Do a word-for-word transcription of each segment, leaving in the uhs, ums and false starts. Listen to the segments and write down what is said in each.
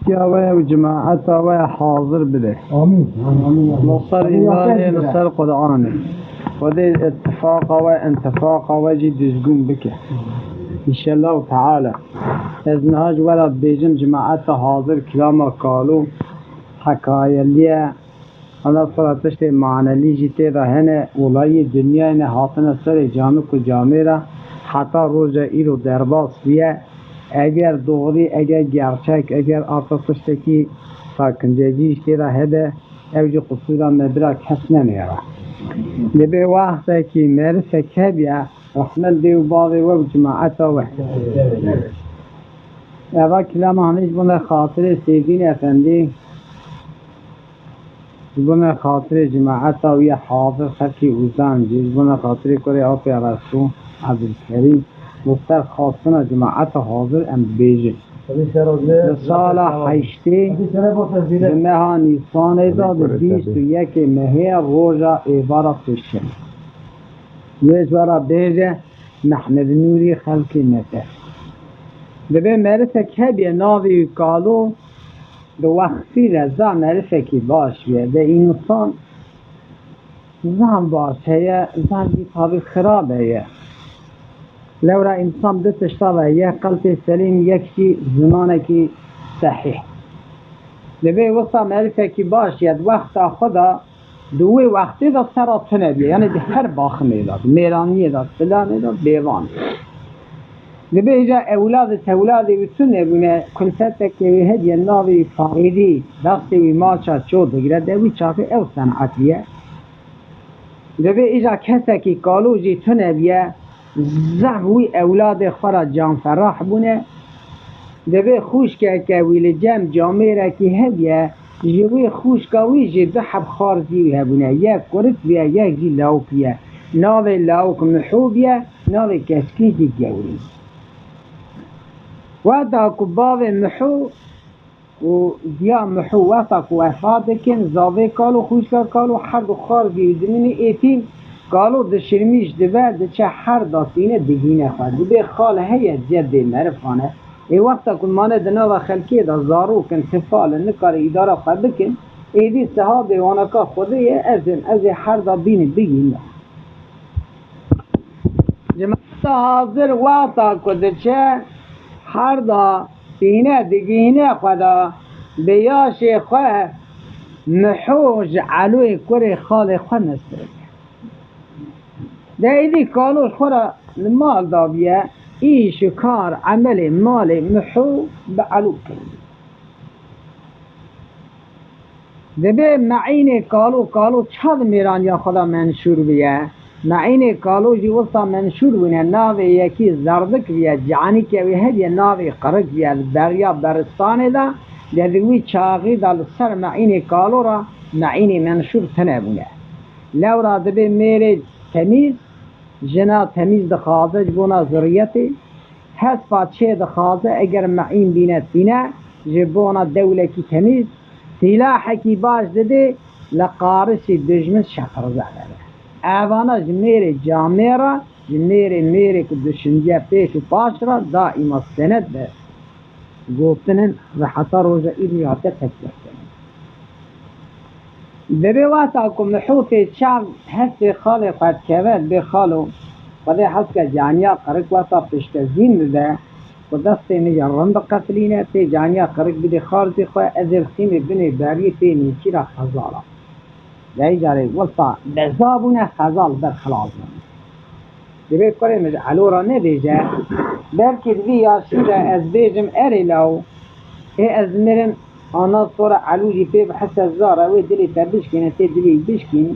Ya we û cemaeta we hazir bide. Amîn. Li ser Amîn. Îmanê, li ser Qur'anê. Xwedê ittifaqa we, intifaqa we jî dizgûn bike. Înşellahu Teala. Ez niha ji we re dibêjim, cemaeta hazir, kilama kalo, hekayeliye, Ondan sonra tiştê manelî jî tê de hene, olayê dinyayê ne hatine serê camik û camêra, heta roja îro derbas bûye. Eger doğrî, eger gerçek, eger arta tiştekî sakincecî jî tê de hebe, ew jî qisûra me bira kes nenêre. Dibê wextekî merifek hebiye, rehmet dê û bavê we û cemaeta we. Eva kilama hanê ji bo me xatirê Sêdîn Efendî. Ji bo me xatirê cemaeta wî ye hazir, xelkê Ûzan jî, ji bo me xatirê kurê Apê Reşo, Ebdulkerîm, li ser xastina cemaeta hazir em dibêjin. Li sala heştê, di meha Nîsanê de, di bîst û yekê mehê roja êvara pêşem. Wê ji we re bêje, Mehmed Nûrî xelkê me te. Dibê merifek hebiye navê wî Kalo, di wextî de zaf merifekî baş bûye. De însan zaf baş heye, zaf jî tabî xirab heye. Lewra însan du tişta ve, yek qelbê selîm, yek jî zimanekî sehîh. Dibê wisa merifekî baş ye, di wexta xwe de Di wê wextê de sera tune bûye, yanî di her baximê de, di mêraniyê de, di filanê de, bêvan. Dibê îca ewladê tewladê wî tune bûne, kulfetekê wî hediye navê wî Faîdî, destê wî maça ço digire, de wî çaxê ew senetî ye. Dibê îca kesekî kalo jî tune bûye, Zehf wî ewladê xwe re canferah bûne. Dibê xwişkeke wî li cem camêrekî hebiye, ji wî xwişka wî jî du heb xarzî wî hebûne. Yek kurik bûye, yek jî lawik bûye. Navê lawik Miho bûye, navê keskî jî Gewrî. Wexta ku bavê Miho û diya Miho wexta ku wefat dikin, zavê Kalo, xwişka Kalo, her du xarzî û dimînî êtîm, Kalo dişirmîş dibe, diçe herda tîne digihîne xwe. Dibê xal heye, cedê merifan e. Ê wexta ku mane di nava xelkê de zarok in, tifal in, nikare îdara xwe bikin, êdî sihabê wanaka Xwedê ye, ez im, ez ê herda bînî bigihîne. Cemaeta hazir wexta ku diçe herda tîne digihîne xwe de, bi yaşê xwe Miho ji Eloyê kurê xalê xwe nestirî. De êdî Kalo ji xwe re li mal dabiye, îş û kar, emelê malê Miho bi Elo kirî. Dibê Meînê Kalo, Kalo çawa di mêraniya xwe de menşûr bûye? Meînê Kalo jî wisa menşûr bûne, navê yekî Zerdik bûye, canîke wî hediye navê Qirik bûye, li beriya beristanê de, de di wî çaxî de li ser Meînê Kalo re Meînê menşûr tune bûne. Lewra dibê mêrê temîz, jina temîz dixwaze ji bona zuriyetê, Hespa çê dixwaze, eger meîn bîne tîne, ji bona dewlekî temîz, sîlahekî baş didê, li qarişî dijmin şeqirze bebe. Evana ji mêrê camêra, ji mêrê mêrê ku dişindiye pêş û paş re daîma senet be. Gotin in, ve heta roja îdî hate tekfir kirin. Dibê wexta ku Miho tê çav hestê xalê xwe dikeve, dibê xalo, Xwedê hez ke caniya qirik wexta piştezîn bide, ku destê min jî rind biqefilîne, tê caniya qirik bidê xarzî xwe, ez ê bixîmê binê beriyê tê nêçîra xezala. Vey carê wisa beza bûne, xezal ber xilas bûne. Divê kurê min ji Elo re nebêje, belkî di vî yaşî de ez bêjim, erê law, ê ez mirim, ondan sonra Elo jî pê bihise zar e, wê dilê te bişkîne, tê dilê wî bişkînî.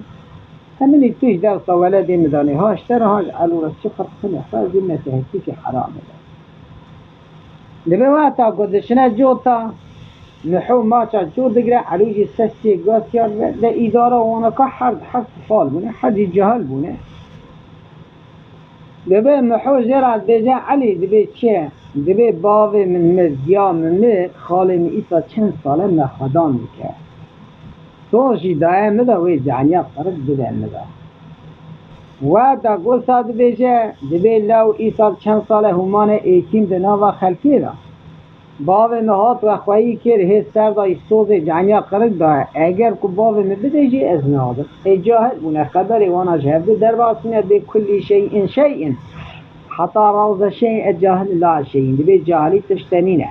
Heminî tu ji dersa weledê min danê, ha ji te re ha ji Elo re çi qirxinê xwe, ez ê me te hestîkê heramê de. Divê wexta ku dişine cota, Miho maça çû digre, Elî jî sesiyê gatiya dibe, de îdara wanaka her, her tifal bûne, her jî cahil bûne. Dibê Miho jê re dibêje, Elî, dibê çi ye? Dibê bavê min mir, diya min mir, xalê min îsa çend sal e me xwedan dike. Son jî daye min de wê caniya qirik bide min de. Wexta ku wisa dibêje, dibê law îsal çend sal e hûmane êtîm di nava xelkê de. Bavê min hat we xweyî kir, hê ser da î sozê ceniya qirik daye. Eger ku bavê min bide jî ez nadim. Ê cahil bûne, xeberê wana ji hevdu derbasîne bê kulî şeyin şeyin. Heta rawze şeyin e cahil la şeyin. Dibê cahilî tişte nîne.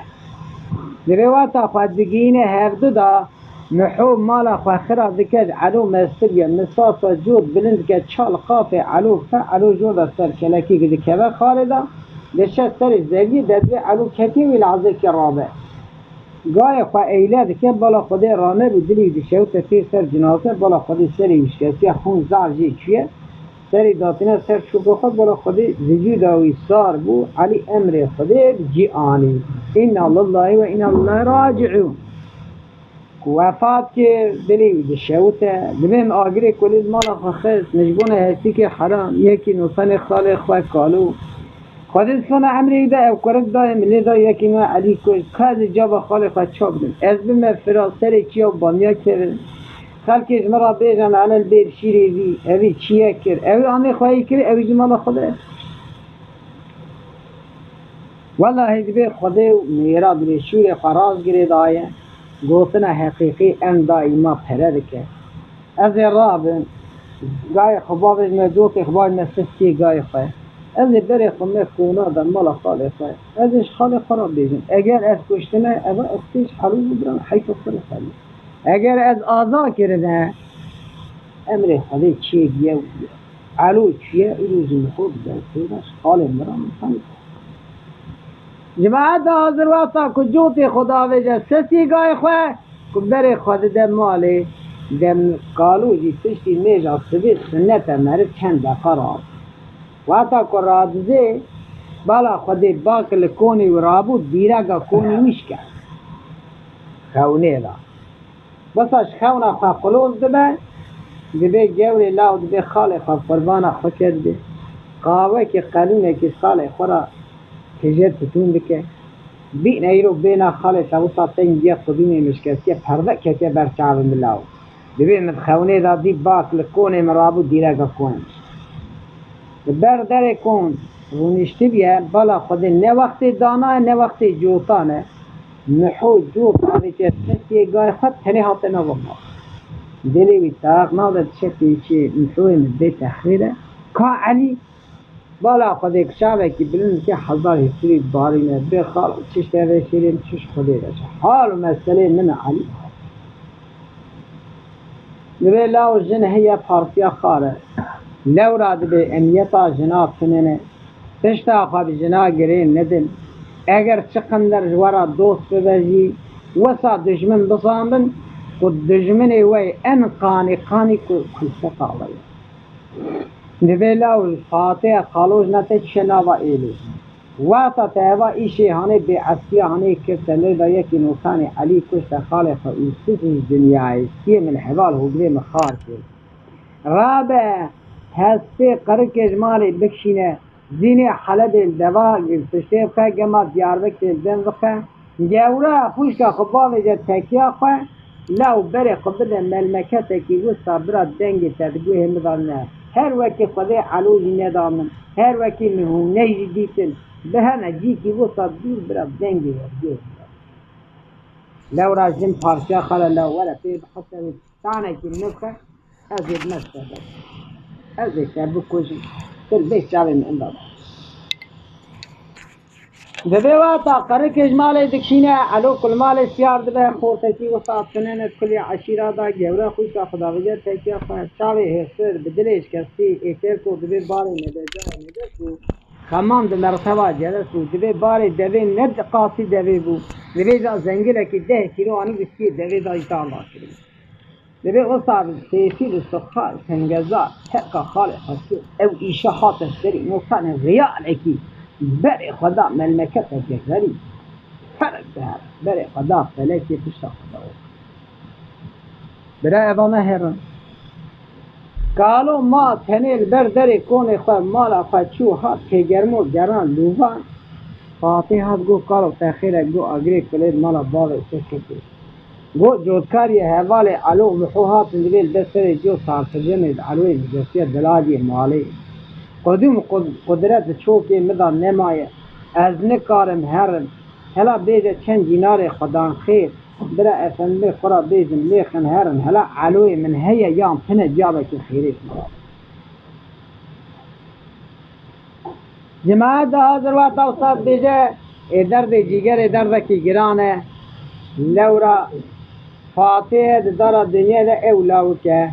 Dibê weta xwe digihîne hevdu da. Miho mala xwe xira dike, ji Elo mestiriye, misasa cot bilind dike, çal qafê Elo fe, Elo jor de ser kelekî dikeve xalê de, diçe serê zeviyê de dibê Elo ketiye wî lehzekê rabe. Gayê xwe eyle dike, bala Xwedê ranebû, dilê wî dişewite pê ser cinaze, bala Xwedê serê wî şikestiye, xûn zaf jê çûye. Serê datine ser çûka xwe, bala Xwedê vücuda wî sar bû, Elî emrê Xwedê bi cî anî. Înna lillahi ve înna ileyhi raciûn. Ku wefat kir, dilê wî dişewite. Dibê min agirê kulî li mala xwe xist, min ji bona hestîkê heram, yekî nosanê xalê xwe Kalo. Xwedê di sona emrê wî de ew kurik dayê min, lê da yekî nû Elî kuşt. Ka ez ê caba xalê xwe ça bidim? Ez bime fira serê çiya û baniya kevin. Xelkê ji min re bêjin, ene li bêr şîrê vî, evî çi ye kir? Ew ê amê xweyî kir, ew ê ji mala xwe de. Wellahî dibê Xwedê û mêra dilê şûrê xwe rast girê daye, gotina heqîqî em daîma pere dike. Ez ê rabim, gayê xwe bavêjime, cotê xwe bavêjime sestiyê gayê xwe. Ez ê berê xwe me kona de mala xalê xwe. Ez ê ji xalê xwe re bêjim. Eger ez kuştime, eva ez tê ji Elo bibirem, heyfa xwe re xelî. Eger ez aza kirime, emrê Xwedê çêbûye û Elo çûye, îro jî min xwe bi destê de ji xalê min re min xelî. Ji me heta hazir wexta ku cotê xwe davêje sesî gayê xwe, ku berê xwe dide malê, dem Kalo jî piştî nêja sibê sinnet e meriv çend deqa radizê. Wexta ku radizê, bala Xwedê bak li konê wî rabû, dîrega konê wî şikest. Xewnê da. Wisa ji xewna xwe qiloz dibe, dibê gewrê law dibê xalê xwe qurbana xwe kerdibê. Qawekî qelûnekî xalê xwe re tije titûn dike. Bîne îro bêna xalê te wisa tengiye qudûnê min şikestiye, perde ketiye ber çavê min law. Dibê min xewnê de dî bak li konê min rabû dîrega konê min. Li ber derê kon rûniştibiye, bala Xwedê ne wextê dana ye, ne wextê cotan e. Miho cot avêtiye sesiyê gayê xwe tenê hate nava mala. Dilê wî taq nade diçe pêçiyê Mihoyê min bê texrîr e. Ka Elî, bala Xwedê ku çavekî bilind dike hezar hîsirî barîne. Bê xal çişt eve şîrîn çiş Xwedê veşe. Hal û meselê min e Elî. Dibê law jin heye partiya xar e. Lewra dibê emniyeta jina tunene. Tişta xwe bi jina girê nedin. Eger çi qender ji we re dost bibe jî, wisa dijmin bizanbin ku dijminê we yê en qanî qanî ku kulfeta we ye. Dibê law Fatê Xalo ji ne te çe nava êlê. Wexta te eva îşê hanê bêeftiya hanê kir, te lê da yekî nosanê Elî kuşte xalê xwe û siz ji dinyayê stiyê min heval hûgirê min xar kir. Rabe hestê qirikê ji malê bikişîne, zînê Helebê li deva piştê bixe, gema Diyarbekirê li bin bixe. Gewra xwişka xwe bavêje tekiya xwe, law berê xwe bide melmeketekî wisa bira dengê te di guhê min de ne. Her wekî Xwedê Elo jî neda min, her wekî min hûne jî dîtin. Bihene cîkî wisa dûr bira dengê we guhê min de. Lewra jin parçeya xwe re law were pê bihese wê tanekî min bixe, ez ê bi me sebe. Ez ê te bikujim. Tu li bê çavê min inda de. Dibê wexta qerikê ji malê dikişîne, Elo ku li malê siyar dibe, xortekî wisa tunene kulî eşîra da, gewra xwişka xwe davêje tekiya xwe, çavê hêrsir, bi dilê şikestî, ê kêr ku dibê barê nebeca nedes bû, xeman di merteba ceres bû, dibê barê devê ne qasî devê bû, dibê ca zengilekî deh kîlo anî wî stiyê devê da jî tarla kirî. Dibê wisa bi sêfî li soqa tengeza teka xalê xwe kir. Ew îşe hate serî nokanê riyalekî berê xwe da melmeketeke xerî. Felek dihere. Berê xwe da felekê pişta xwe da. Bira eva me herin. Kalo ma tenê li ber derê konê xwe mala xwe çû hat têgermo geran lûvan. Fatê hat got, Kalo te xêr e, got agirê kulê mala bavê te ketê. Got, cotkariyê hevalê Elo Miho hatin divê li dest serê cot tartircemê di Eloyê mijesiye delaliyê malê. Qudûm qud-, qudret di çokê min de nemaye. Ez nikarim herim. Hela bêje çend dînarê xwedan xêr. Bira efendimê xwe ra bêjin lêxin herin. Hela eloyê min heye yan tine ciyabekî xêrê xwe ra. Cemaet de hazir weta wisa dibêje, ê derdê cîgerê derdekî giran e. Lewra Fatihê di dara dinyê de ew lawik e.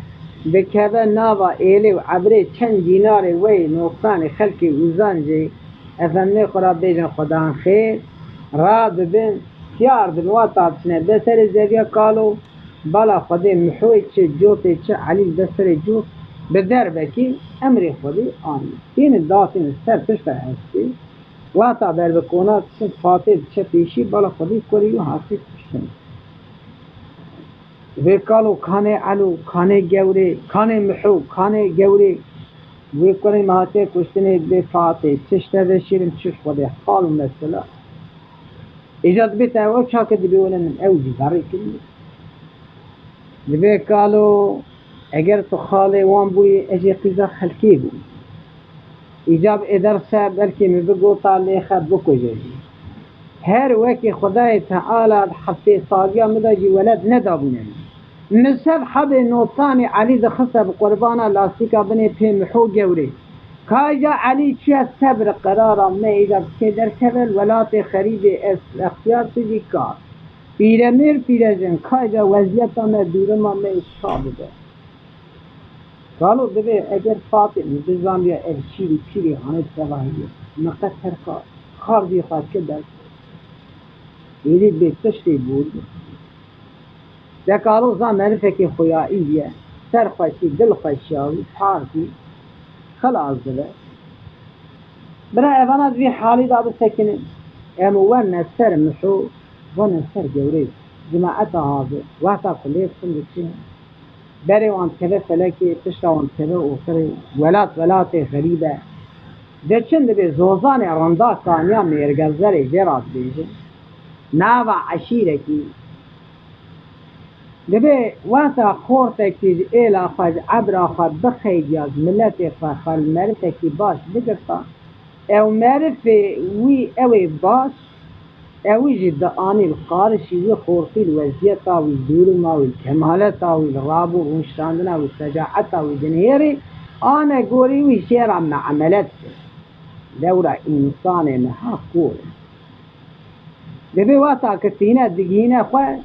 Dikeve nava êlê û ebrê çend dînarê wê noqsanê xelkê uzancê, efendê xwe ra bêjin xwedan xêr, radibin, tiyar din wata diçine de serê zeviya kalo, bala Xwedê Mihoyê çi, Cotê çi, Elî de serê cot, bi derbekî emrê Xwedê anî. Tînin datînin ser pişta hestê, wata ber bi kona diçin Fatê diçe pêşî, bala Xwedê kurê wî hatî kuştin. Vê kalo kanê Elo, kanê Gewrê, kanê Miho, kanê Gewrê. Wê kurê me hatiye kuştinê bê Fatê. Çi ji te ve şîrin, çi ji Xwedê. Hal û mesela. Îca dibê te ew çaxê dibê wele min ew jî berê kiriye. Dibê kalo, eger tu xalê wan bûyî, ez jê qîza xelkê bûm. Îca bi êder se belkî min bigota lê xwe bikuje jî. Her wekî Xwedayê Teala di heftê saliya min de jî weled nedabûne min. Min sed hebê notanê Elî dixiste bi qurbana lastîka binê pê Miho Gewrê. Ka îca Elî çûye sebr qerara me îca bi kê derkeve li welatê xerîbê ez extiyar tu jî kar. Pîremêr pîrejin ka îca weziyeta me dûrima me çawa bibe. Kalo dibê eger Fatê min bizandiya ev şîrî pîrî hanê tevahî ye. Min qet terka xarzî xwe kir ber. Êdî bê tiştê bû. De kalo zan merifekê xweyayî ye. Ser xweşî, dil xweşiya wî, partî, xilas dibe. Bira evana di vî halî de bisekinin. Em wene ser Miho, wene ser Gewrê. Cimaeta hazir. Wexta ku lê diçin diçin. Berê wan dikeve felekê, pişta wan dikeve oxirê. Welat welatê xerîb e. Diçin dibê zozanê rinda kaniya mêrgezerê jê re dibêjin. Nava eşîrekî. Dibê wexta xortekî ji êla xwe, ji ebra xwe bixeydiya, ji miletê xwe, xwe li meritekî baş bigirta. Ew merifê wî ew ê baş, ew jî dianî li qarişî wî xortî, li weziyeta wî, li dûrima wî, li kemaleta wî, li rabû rûniştandina wî, secaeta wî dinihêrî, ane gorî wî jê re me'melet kir. Lewra însanê niha kor e. Dibê wexta ku tîne digihîne xwe,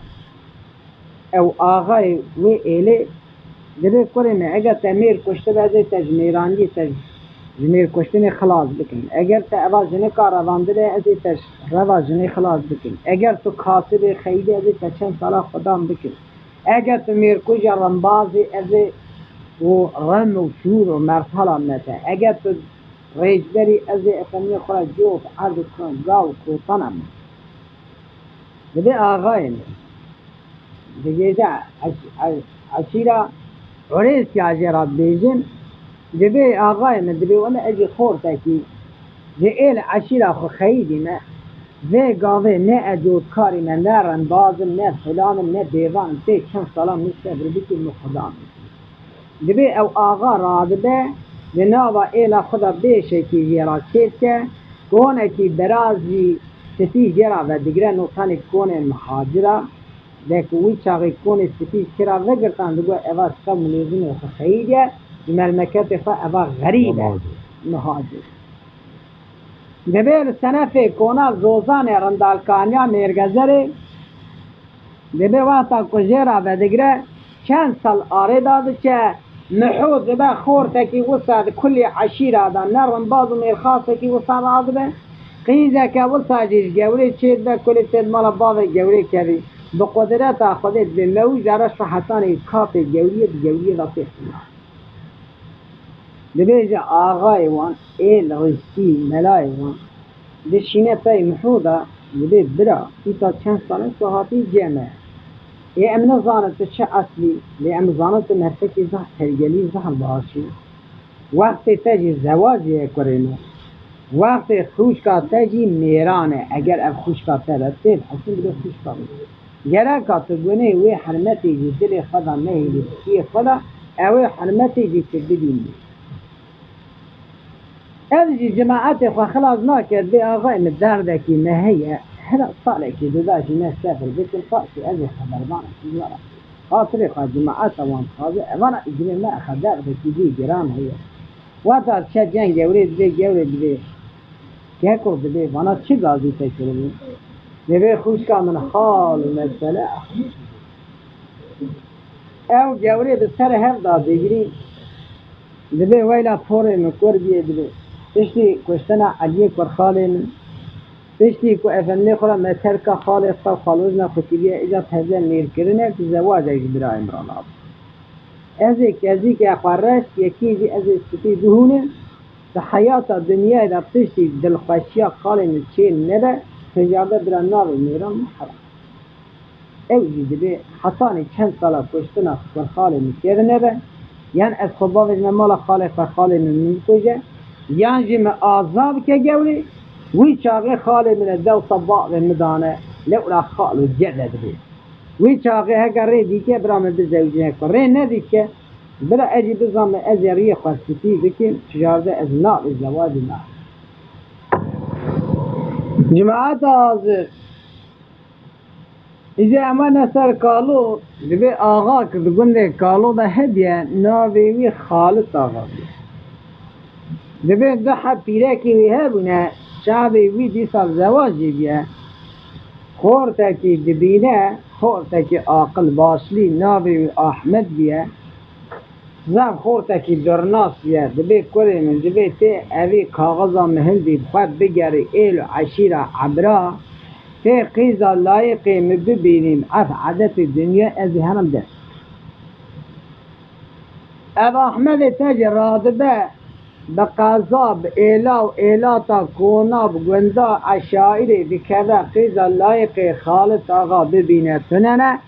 ew axayê wê êlê dibê kurê me, eger te mêr kuştibe, ez ê te ji mêrandî, te ji mêrkuştinê xilas bikim. Eger te eva jinika revandibe, ez ê te ji reva jinê xilas bikim. Eger tu kasibê xeyidî, ez ê te çend sala xwedan bikim. Eger tu mêrkuja rimbazê, ez ê û rim û şûr û mertala me te. Eger tu rêcberî, ez ê efendiyê xwe re cot, erd û gav û kotana me. Dibê axayê min. Dibêje eş-, eş-, eşîra Urêsya jê re dibêjin. Dibê axayê min, dibê wele ez jî xortekî ji êl eşîra xwe xeyidî me. Vê gavê ne ez cotkarî me, ne rembaz im, ne filan im, ne bêvan im. Tê çend sala min sebir bikî, min xudan bikî. Dibê ew axa radibe, di nava êla xwe de bêşekî jê re çêdike, konekî berazî spî jê re vedigire, notanê konê mihacira, de ku wî çaxê konê spî kira vegirtan, digot, eva çiqa milêzimê xwe xeyîdiye, ji melmeketê xwe eva xerîb e, mihacir. Dibê li senefê kona zozanê rindalkaniya mêrgezerê, dibê wexta ku jê re vedigre, çend sal arê de diçe, Miho dibe xortekî wisa di kulî eşîra de ne rimbaz û mêrxasekî wisa radibe. Qîzeke wisa jî ji Gewrê çêdibe, kulî tê di mala bavê Gewrê kevî. Bi qudreta Xwedê dibê mewî zere şo hetanê kapê Gewriyê di Gewriyê de tê xwîna. Dibêje axayê wan, ê li rîstî melayê wan, dişîne pey Miho de, dibê bira, îta çend sal e tu hatî cem me. Ê em nizanin tu çi eslî, lê em zanin tu merfekî zehf tergelî, zehf baş î. Wextê te jî zewacê ye kurê min. Wextê xwişka te jî mêran e, eger ev xwişka te be, tê bi hesin bide xwişka min. Gereka tu gunê wê hermetê ji dilê xwe de nehêlî bi kiyê xwe de, ew ê hermetê jî tu bidînî. Ev jî cemaetê xwe xilas nake, dibê axayê min derdekî me heye, Hela salekî dida jî ne sebir bikin, paşê ez ê xeberdanekî ji we re. Xatirê xwe cemaeta wan dixwaze, evana îcrê me xeber dikî vî giran heye. Weta diçe cem gewrê dibê, gewrê dibê. Keko dibê, vana çi gazî te kiribû? Dibê xwişka min xal û mesele Ehmed. Ew gewrê bi ser hev da digirî. Dibê weyla porê min kur biyê dibê. Piştî kuştina Eliyê kurxalê min, piştî ku efendê xwe re me terka xalê xwe, xalojna xwe kiriye, îca teze nêrkirinek, zewacek ji birayê min re nabim. Ez ê kezîke xwe reş, yekî jî ez ê spî bihûnim, di heyata dinyayê de piştî dilxweşiya xalê min çê nebe, tijade bira navê mêran min heram. Ew jî dibê hetanî çend sala kuştina kurxalê min kêr nebe, yan ez xwe bavêjime mala xalê xwe, xalê min min bikuje, yan jî min aza bike gewrê, wî çaxê xalê min e dewsa bavê min dane, lewra xal û cede dibê. Wî çaxê heke rê dîke bira min bizewicîne ku rê nedîke, bira ez jî bizanme ez ê riyê xwe spî bikim, tijarde ez navê zewacê nakim. Cemaeta hazir. Îca ema ne ser Kalo, dibê axa ku di gundê Kalo de hebiye, navê wî Xalit Axa bûye. Dibê du heb pîrekî wî hebûne, çavê wî dîsa zewacî bûye. Xortekî dibîne, xortekî aqil başlî, navê wî Ahmed bûye. Zaf xortekî durnas bûye, dibê kurê min, dibê tê evî kaxiza min hindî bi xwe bigerî êl û eşîra ebra, tê qîza layiqê min bibînîn, ef edetê dinya ez ê herim dest. Ev Ahmedê te jî radibe bi qeza, bi êla û êlata kona, bi gunda eşairê dikeve qîza layiqê Xalit Axa bibîne tune ne.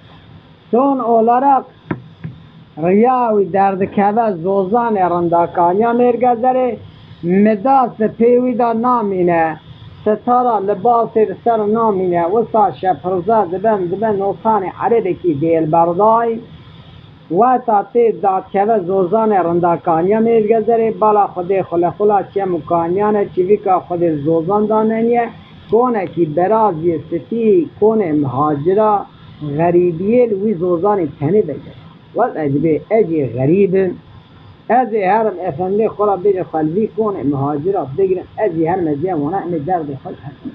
Son olarak riya wî derdikeve zozanê rindakaniya mêrgezerê, mida sipê wî de namîne, sitara libasê li ser namîne, wisa şepirze dibe, dibe notanê erebekî dêlberdayî. Weta tê dadkeve zozanê rindakaniya mêrgezerê, bala Xwedê xulexula çem û kaniyan e, çivîka Xwedê zozan daneniye, konekî beraziyê spî, konê mihacira, xerîbiyê li wî zozanê tenê vegere. Wele dibê ez jî xerîb im, ez ê herim efendê xwe re bêjim xwe li vî konê mihacira bigirin, ez jî herim ez ê wana em ê derdê xwe ji hev.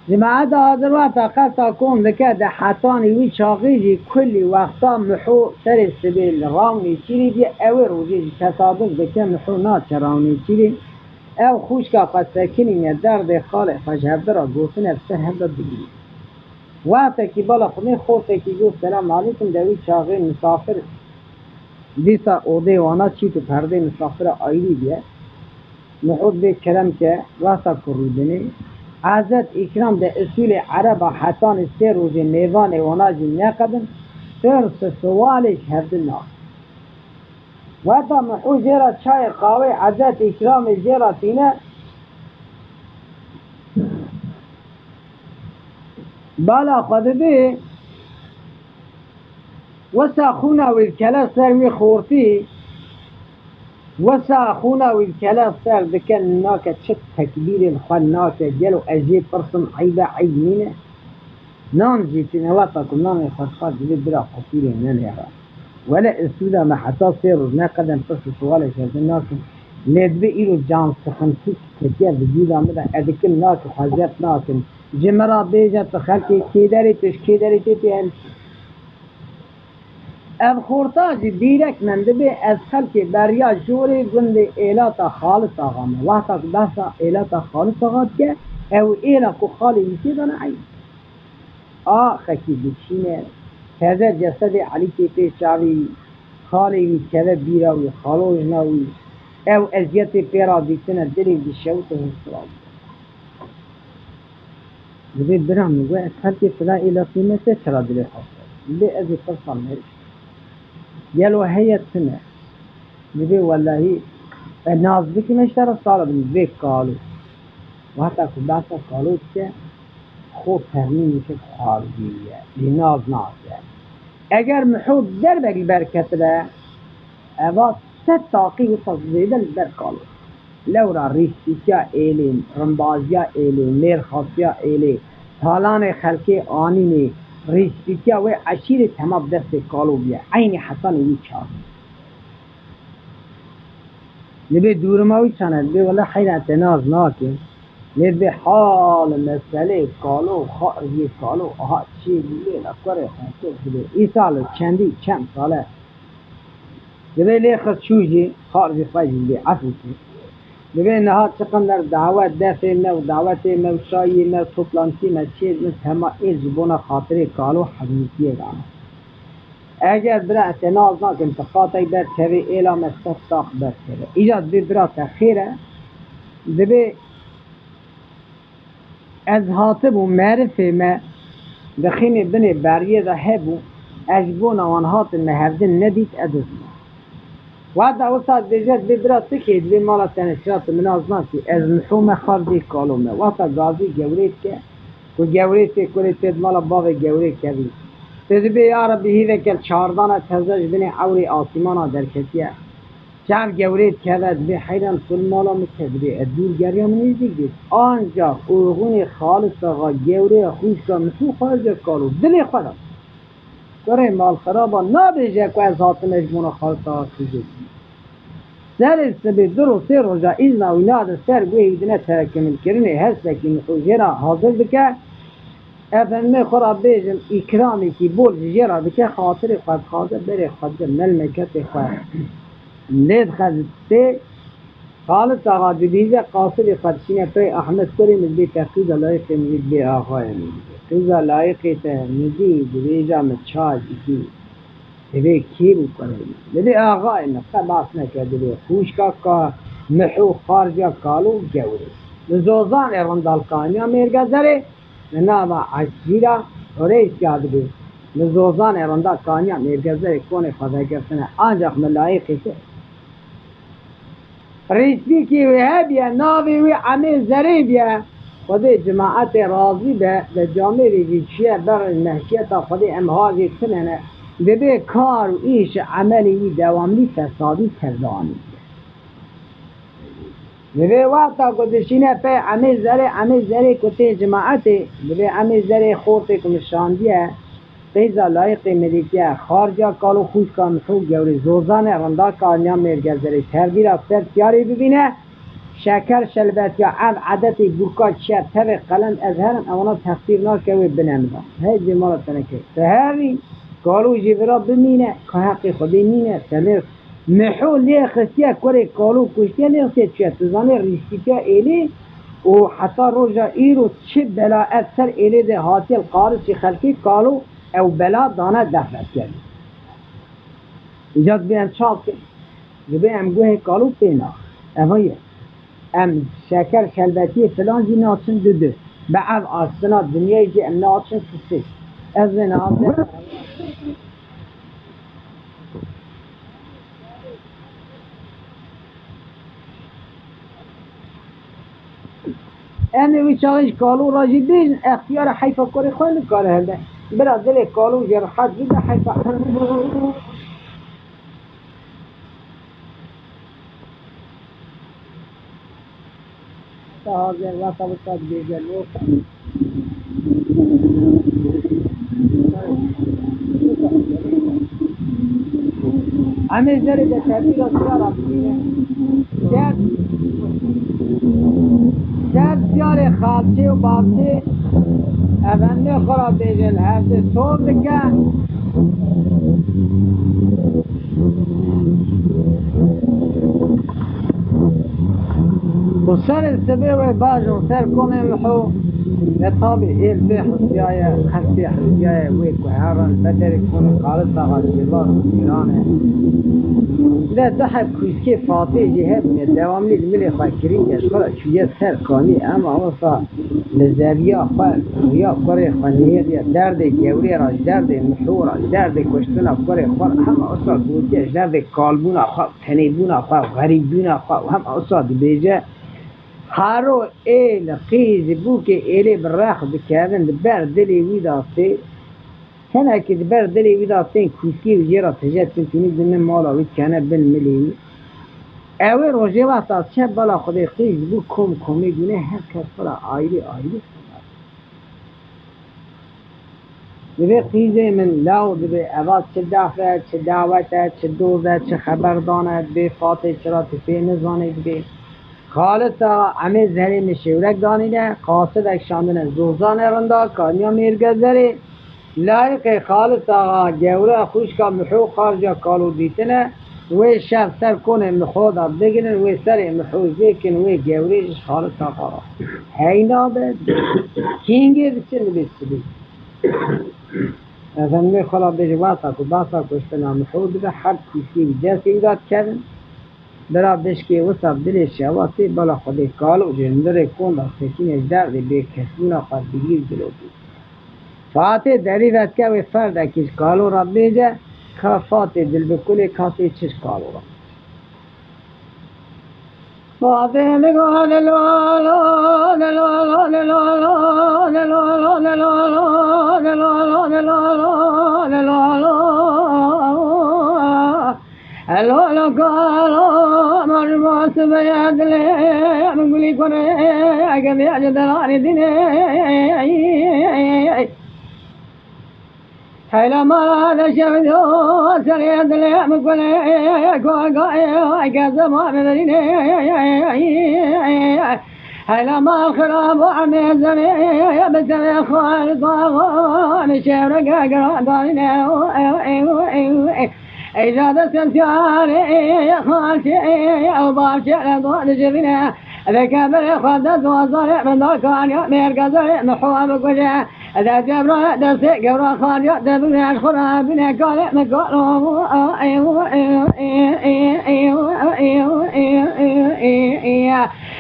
Cemaeta hazir wexta qesta kon dike, di hetanî wî çaxî jî kulî wexta Miho serê sibê li Rawnêçîrî bîye, ew ê rojê jî tesaduf dike Miho naçe Rawnêçîrî. Ew xwişka xwe sekinîne, derdê xalê xwe ji hevdi re gotine, bi ser hev de digirî. Wextekî bala Xwedê xortekî got, Selam aleykum, de wî çaxê misafir dîsa odê wana çît û perdê misafira ayrî bûye. Miho dibê kerem ke, wexta ku rûdinê, ezet îkram de usûlê ereba hetanî sê rojê mêvanê wana jî neqedin, pirs û siwalê ji hevdin nakin. Wexta Miho jê re çayê qawê ezet îkramê jê re tîne, bala xwe dibê, wisa xûna wî dikele ser wî xortî, wisa xûna wî dikele ser dike, nake çi tekbîrê li xwe nake, gelo ez jê pirsim eyb e, eyb nîne? Nan jî tîne, wexta ku nanê xwe dixwe, dibê bira qutûrê nenêre. Wele usûla me heta sê roj neqedin pirs û siwalê ji hevdin nakin. Lê dibê îro can sixintî ketiye vijûda min de, ez dikim nake, xwe zeft nakim. Ji min re bêje tu xelkê kê derê, tu ji kê derê tê, tê her. Ev xorta jî dîrek min dibê ez xelkê beriya jorê gundê Êlata Xalit Axa me. Wexta ku behsa Êlata Xalit Axa dike, ew êla ku xalê wî tê de ne eyb. Axekî dikişîne, teze cesedê Elî tê pê çavê wî, xalê wî dikeve bîra wî, xalojna wî, ew eziyetê pê re dîtine, dilê wî dişewite, hêrsila wî. Dibê bira min got, ez xelkê fila êlatî me te çira dilê xwe xwest? Dibê ez ê pirsa merî. Gelo heye tune? Dibê welahî, e, naz bikim, ez ji te re sala bin, dibê Kalo. Wexta ku behsa Kalo dike, xo termîneke xwarzî ye, jî naz nake. Eger Miho derbek li ber ketibe, eva sed taqî wisa zêde li ber Kalo. Lewra rîspîtiya êlê, rimbaziya êlê, mêrxasiya êlê, talanê xelkê anînê, rîspîtiya wê eşîrê tema bi destê Kalo bûye. Eynî Hesanê wî çar. Dibê dûrima wî çane, dibê wele heyra te nas nake. Lê dibê hal meselê Kalo, xarzî Kalo, aha çê bûye, la kurê xwe dibê. Îsal çendî, çend sale. Dibê lê xist çû jî, xarzî xwe jî dibê efû kir. Dibê niha çiqindir dawet, defê me û dawetê me û çayê me û toplantî me çê dibin, tema êl ji bona xatirê Kalo hezmîtiyê dane. Eger bira te naz nakin, ti qatek berkevê êla me sed tax berkeve. Îca dibê bira te xêr e, dibê ez hatibûm, merifê me di xîmê binê beriyê de hebû, ez ji bona wan hatim me hevdin nedît, ez dizim. Wada wisa dibêje, dibê bira tu kê, dibê mala te ne, çira tu min naz nakî, ez Miho me, xarzê Kalo me. Wata gazî gewrê dike, ku gewrê tê kurê tê di mala bavê gewrê kevî. Tu dibê ya Rebî hîveke çardana teze ji binê ewrê asîmana derketiye. Çav gewrê dikeve, dibê heyran tu li mala min te, dibê ez dûr geriya min nêzdîk dît. Ancax oxûnê Xalis Axa gewreya xwîşka Miho, xarca Kalo dilê xwe de. Kurê malxeraba nabêje ku ez hatime ji bona Xalis Axa xizê. Serê sibê du roj sê roja îzna wî nade ser guhê wî dine terekimilkirinê, hestekî Miho jê re hazir dike. Efendimê xwe re bêjim, îkramekî bol ji jê re dike, xatirê xwe dixwaze, berê xwe dide, melmeketê xwe lê dixeze. Xalis Axa dibihîze, qasidê xwe dişîne pey Ahmet kurê min, dibê te qîza layiqê min, dibê axayê min, dibê qîza layiqê te min dî, dibêja min çav dikî. Dibê kî bû kurê min? Dibê axayê min, qe behs neke, dibê xwişka ka Miho, xarca Kalo, gewrê. Li Zozanê Rindal kaniya Mêrgezerê, li nava Eskîra Rêsya dibê. Li Zozanê Rindal kaniya Mêrgezerê konê xwe vegirtine, ancax min layiqê te. Rîspîkî wî hebiye, navê wî Emê Zerê biye. Xwedê cemaetê razî be, de camêrê jî çiye ber mehkiyeta Xwedê, em hajê tune ne. Dibê kar û îş û emelê wî dewamlî fesadî tevde anî. Dibê wexta ku dişîne pey Emê Zerê, Emê Zerê ku tê cemaetê, dibê Emê Zerê xortê ku min şandiye, Qîza layiqê min dîtiye, xarca Kalo, xwişka Miho, gewrê Zozanê Rindal kaniya Mêrgezerê, tevdîra ser tiyarê bibîne, şeker şelbetiya, ev edetê burka çiye, tevê qelend ez herim, ewana texsîr nake, wê bine min de. Hey cê mala teneke. Te herî, Kalo jî vira bimîne, ka heqê Xwedê nîne, te lê Miho lê xistiye, kurê Kalo kuştiye, lê xistiye çiye. Tu zanê rîspîtiya êlê û heta roja îro çi bela ev ser êlê de hatiye, li qarisî xelkê Kalo ew bela dane defet kevî. Îca dibê em çav bikin, dibê em guhê Kalo pê naxin. Eva ye. Em şeker şelbetiyê filan jî naçin didu. Bi ev astina dinyayê jî em naçin sisê. Ez vê niha Em ê wî çaxê ji Kalo re jî bêjin, extiyara heyfa kurê xwe nikare hebe. Bira dilê Kalo jê rehet bibe, heyfa. Te hazir, wexta wisa dibêje, lo. Em ê zerê de tevîra siyara bibîne. Ser, ser siyarê xalçê û bavçê, efendê xwe ra bêje, li hev dê sor dike. Û serê sibê wê bajon ser konê Miho, ve tabî êl bê hisiyaye, qeftê hisiyaye wê ku herin beterê konê Xalis Axa Şêrbaş û Cîranê. De du heb kûşkê Fatê jî hebûne, dewamlî li milê xwe kirî, ji xwe re çûye ser kanî, ema wisa li zeviya xwe, riya kurê xwe nihêriye, derdê gewrê re, ji derdê Miho re, ji derdê kuştina kurê xwe re, hema wisa gotiye, ji derdê kalbûna xwe, tenêbûna xwe, xerîbûna xwe, hema wisa dibêje, hero êl, qîz, bûkê êlê bi rex dikevin, di ber dilê wî de tê, tenekî di ber dilê wî de tên kûskê û jê re tije, çimkî nî dine mala wî, dikene bin milê wî. Ew ê rojê wexta çe bala Xwedê qîz bû, kom komê dûne her kes xwe ra ayrî ayrî xeber. Dibê qîzê min law dibê eva çi def e, çi dawet e, çi doz e, çi xeberdan e, dibê Fatê çira tu pê nizanê dibê. Xalis axa, em ê zerê min şêwrek danîne, qasidek şandine zozanê rinda, kaniya mêrgezerê. Layîqê Xalis axa gewra xwişka Miho xarca kalo dîtine, wê şev ser konê Miho de bigrin, wê serê Miho zêkin, wê gewrê ji Xalis axa re. Heyna be, kîngê diçin dibê sibî. Efendimê xwe ra bêje wexta ku behsa kuştina Miho dibe, her tîsî bi destê wî de dikevin. Bira bişkê wisa dilê şewatê bala Xwedê kalo ji hundirê konda sekinê derdê bêkesbûna xwe digîr dilotî. Fatê derî vedike wê ferdekî ji kalo re bêje, ka Fatê dilbikulê kasê çi ji kalo re. Fatê digo, Elo, elo, kalo, marma sibeya dilê, min gulî kone, ege bê ji deranê dîne. Heyla mala de şevdo, serê dilê, min kone, koga, ege zema min verîne. Heyla mal xirab û emê zemê, bi sevê xwe li daxan, şevre gegera darîne. Ey zade semsiyarê, xalçê, ew bavçê, le dua dicivîne. Veke berê xwe de dozarê, min darkaniya mêrgezerê, min xwe bikuje. De cebra destê gewra xariya de bine, ji xwe re bine, kalê min kalo.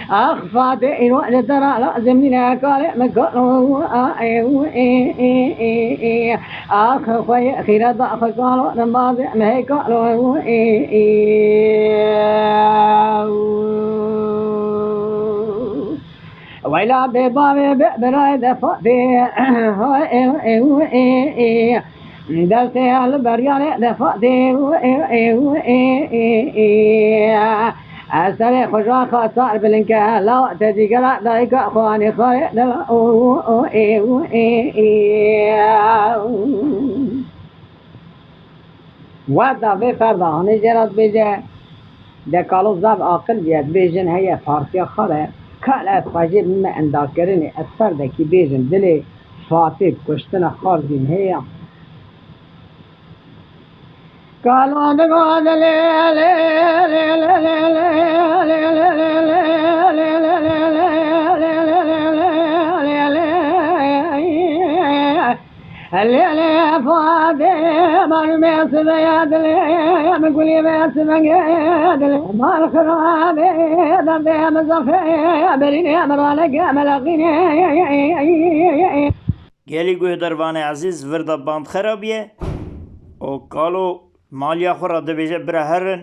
Ax Fatê, îro ji te re lazim nîne, kalê min kalo. Ax xwe yê xîret da xwe kalo, nimbazê min hê kalo. Weyla bê bavê bê birayê de Fatê. Destê li beryarê de Fatê. Ez serê xwe ji xwe sar bilind ke, law te cîgera dayika xwe anî xwarê de la. Wexta vê ferda hanê jê re dibêje, de kalo zaf aqil bûye, dibê jin heye partiya xwe re, ka ez xwe jê bime endakirinê, ez ferdekî bêjim dilê Fatê kuştina xwe zî heye. Kalo digo dilê, lê, lê, Lê, lê, Fatê, marmê sibeya dilê, min gulî be sibengê dilê, mal xirabê, derdê min zafê, berînê min ralege meleqînê. Gelî guhdarvanê ezîz, vir de band xerabiye û kalo maliya xwe re dibêje, bira herin.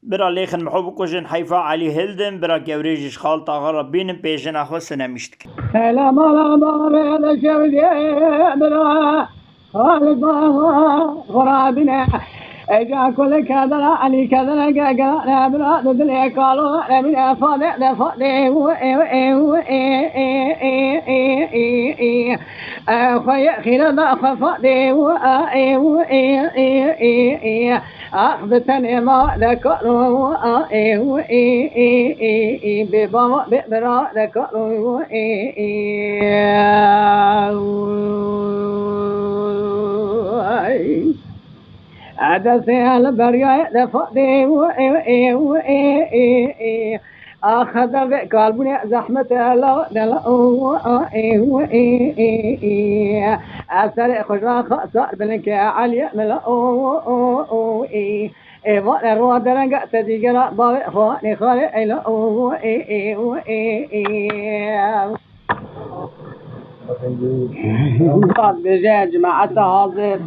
Bira lêxin Miho bikujin, heyfa Elî hildin, bira gewrê jî ji xalta xwe re bînin, pê jina xwe sinemîş dikin. Hela mala bavê de şewdê bira, xalta xwe re bîne. Eca kule kedera, Elî kedera, gegera, ne bira, de dilê kalo, ne bîne, Fadê, de Fadê, û, ê, û, ê, û, ê, ê, ê, ê, ê, ê, ê. Xwe yê xîre da xwe Fadê, û, a, ê, û, ê, ê, ê, ê. Ax bi tenê ma de kalo, a, ê, û, ê, ê, ê, ê, bê bava, bê bira de kalo, ê, ê, ê, ay. Edesê el beryayê de Fadê, û, ê, ê, û, ê, ê, ê. Ax, hede vê kalbûnê zehmet e, la, de, la, o, o, a, e, o, e, e, e. Ez serê xwe ji xwe sar bilinke Eliyê min, la, o, o, o, o, e. Ê vane roa derenge te dîgera bavê xwe nê xwarê, ey, la, o, o, e, e, o, e, e. Bêje cemaete hazir.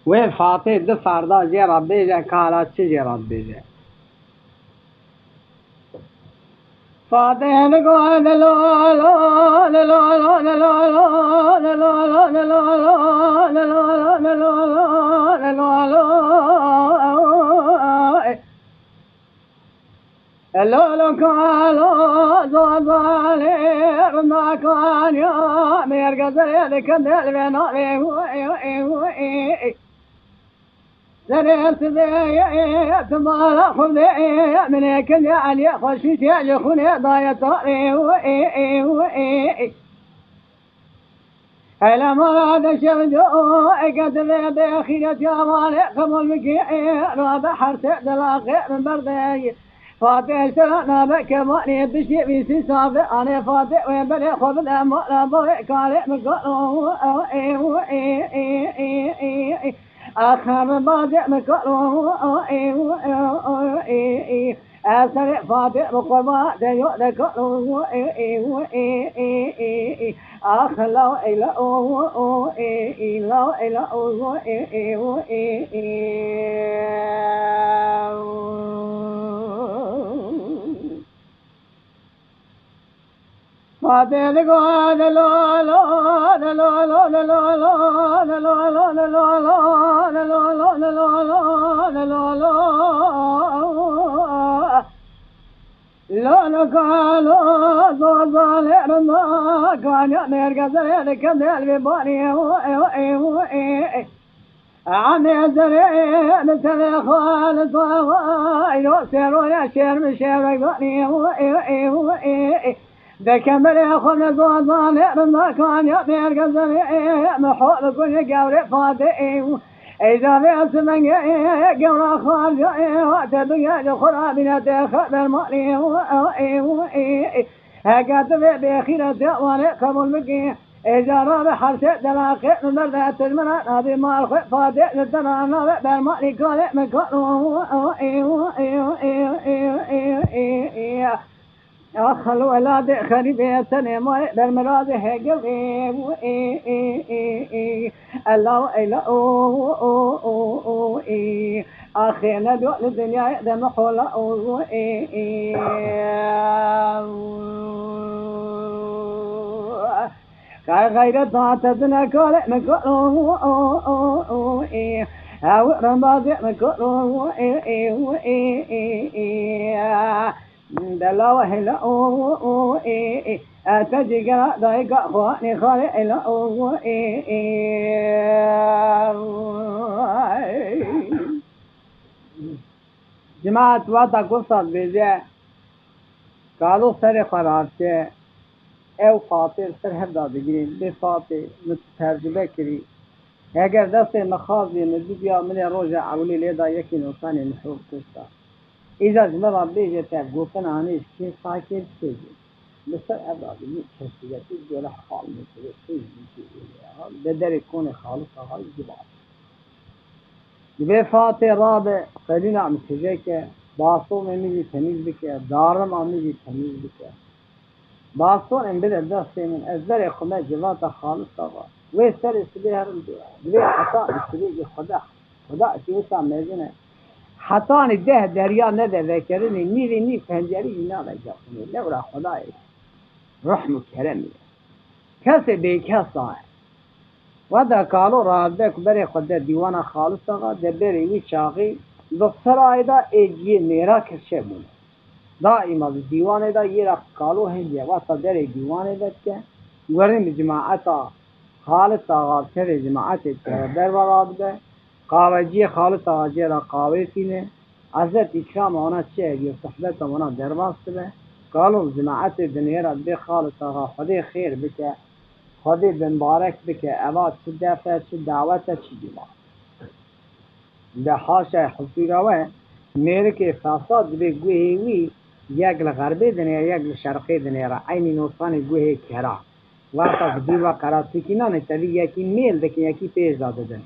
Wê Fatê du ferda jê re bêje, kala çi jê re dibêje? Lolo kalo zozalê rindakan ya mêrgezerê dikin delvê nalê. Serê sibê tumara xwedê, minê kinê Eliyê xweşî tê ji xwînê daye tarê. Hele mala de şevco, eke divê bê xîretî amalê qebûl bikî, rabe hersê delaqê min berdê. Fatê sera nabe kemalê bişê vîsî sabe, anê Fatê wê berê xwe bide mala bavê kalê min kalo. Axir bazê min kalo. Ez serê Fatê min qurban de yo de kalo. Ax law ey la o o ê ê law ey la o o ê ê o ê ê. Fatê digo de lo lo de lo lo de lo lo de lo lo de lo lo de lo lo de lo lo de lo lo. Lolo kalo zozalê rinda kanya mêrgezerê dikin delvê banê. Amê zerê bi tevê xalisa vay, ro sêroya şêr min şêr veganî. De kemerê xwe ne zozalê rinda kanya mêrgezerê, min hol kunê gewrê Fatê. Ey zavê simengê gewra xalya, te bigere xwe rabîne te xeber malê. Heke tu vê bêxîretê wanê qebûl bikî. Êca rabe hersê delaqê min berde, tu ji min re nabî mal xwe Fatê, li te re nabe bermalî kalê min kalo. Ax xelo weladê xerîbê tenê malê bermiradê hege wê. Ela ela o o o o ê. Axê ne do li dinyayê de mihola o o ê ê. Kay xeyreta te dine kale min kalo o o o ê. Ew rembazê min kalo ê ê ê ê ê. Dela we hela o o ê ê. Ete cîgera dayika xwe nêxare ela o o ê ê. Cemaat wata ku saz bêje, kalo serê xwe radiçe, ew Fatê li ser hev da digirîn, bê Fatê min tu tercibe kirî. Heger destê min xaziyê min bibiya, min ê roja ewilî lê da yekî nosanê min hûr kuşta. Îca ji min re bêje te gotin anê ji kê sakê dikê jî. Li ser ev radî min kesîretî jê re hal min kirê, tê ji bî tê êlê ya. De derê konê Xalis Axayî jî bas. Divê Fatê rabe, qelîna min tije ke, bastonê min jî temîz bike, darima min jî temîz bike. Bastonên bide destê min, ez derê xwe me civata Xalis Axa. Wê serê sibê herim dê. Divê heta sibê jî Xweda, Xweda ki wisa mezin e. Hetanî deh derya nede vekirinê, nîvê nîv pencerî jî navejaqinê. Lewra Xwedayê rehim û keremê ye. Kesê bêkes e. Weda kalo radibe ku berê xwe de dîwana Xalis Axa, de berê wî çaxî di serayê de ê ciyê mêra kirçe bûne. Daîma di dîwanê de yê re kalo hêndiye, wesa derê dîwanê vedike, guherîn bi cimaeta Xalis Axa, bi tevê cimaetê dikeve derve radibe, qaveciyê Xalis Axa jê re qawê tîne, ezet îkrama wana çi hebiye, sohbeta wana derbas dibe, kalo bi cimaetê dinêre dibê Xalis Axa Xwedê xêr bike, Xwedê bimbarek bike, eva çi def e, çi dawet e, çi dîwan. De haşa huzûra we, mêrikê fesad dibê guhê wî yek li xerbê dinêre, yek li şerqê dinêre, eynî nosanê guhê kera. Wexta ku dî we qeratîkî nanê, tevî yekî mêl dikin, yekî pêş de didin.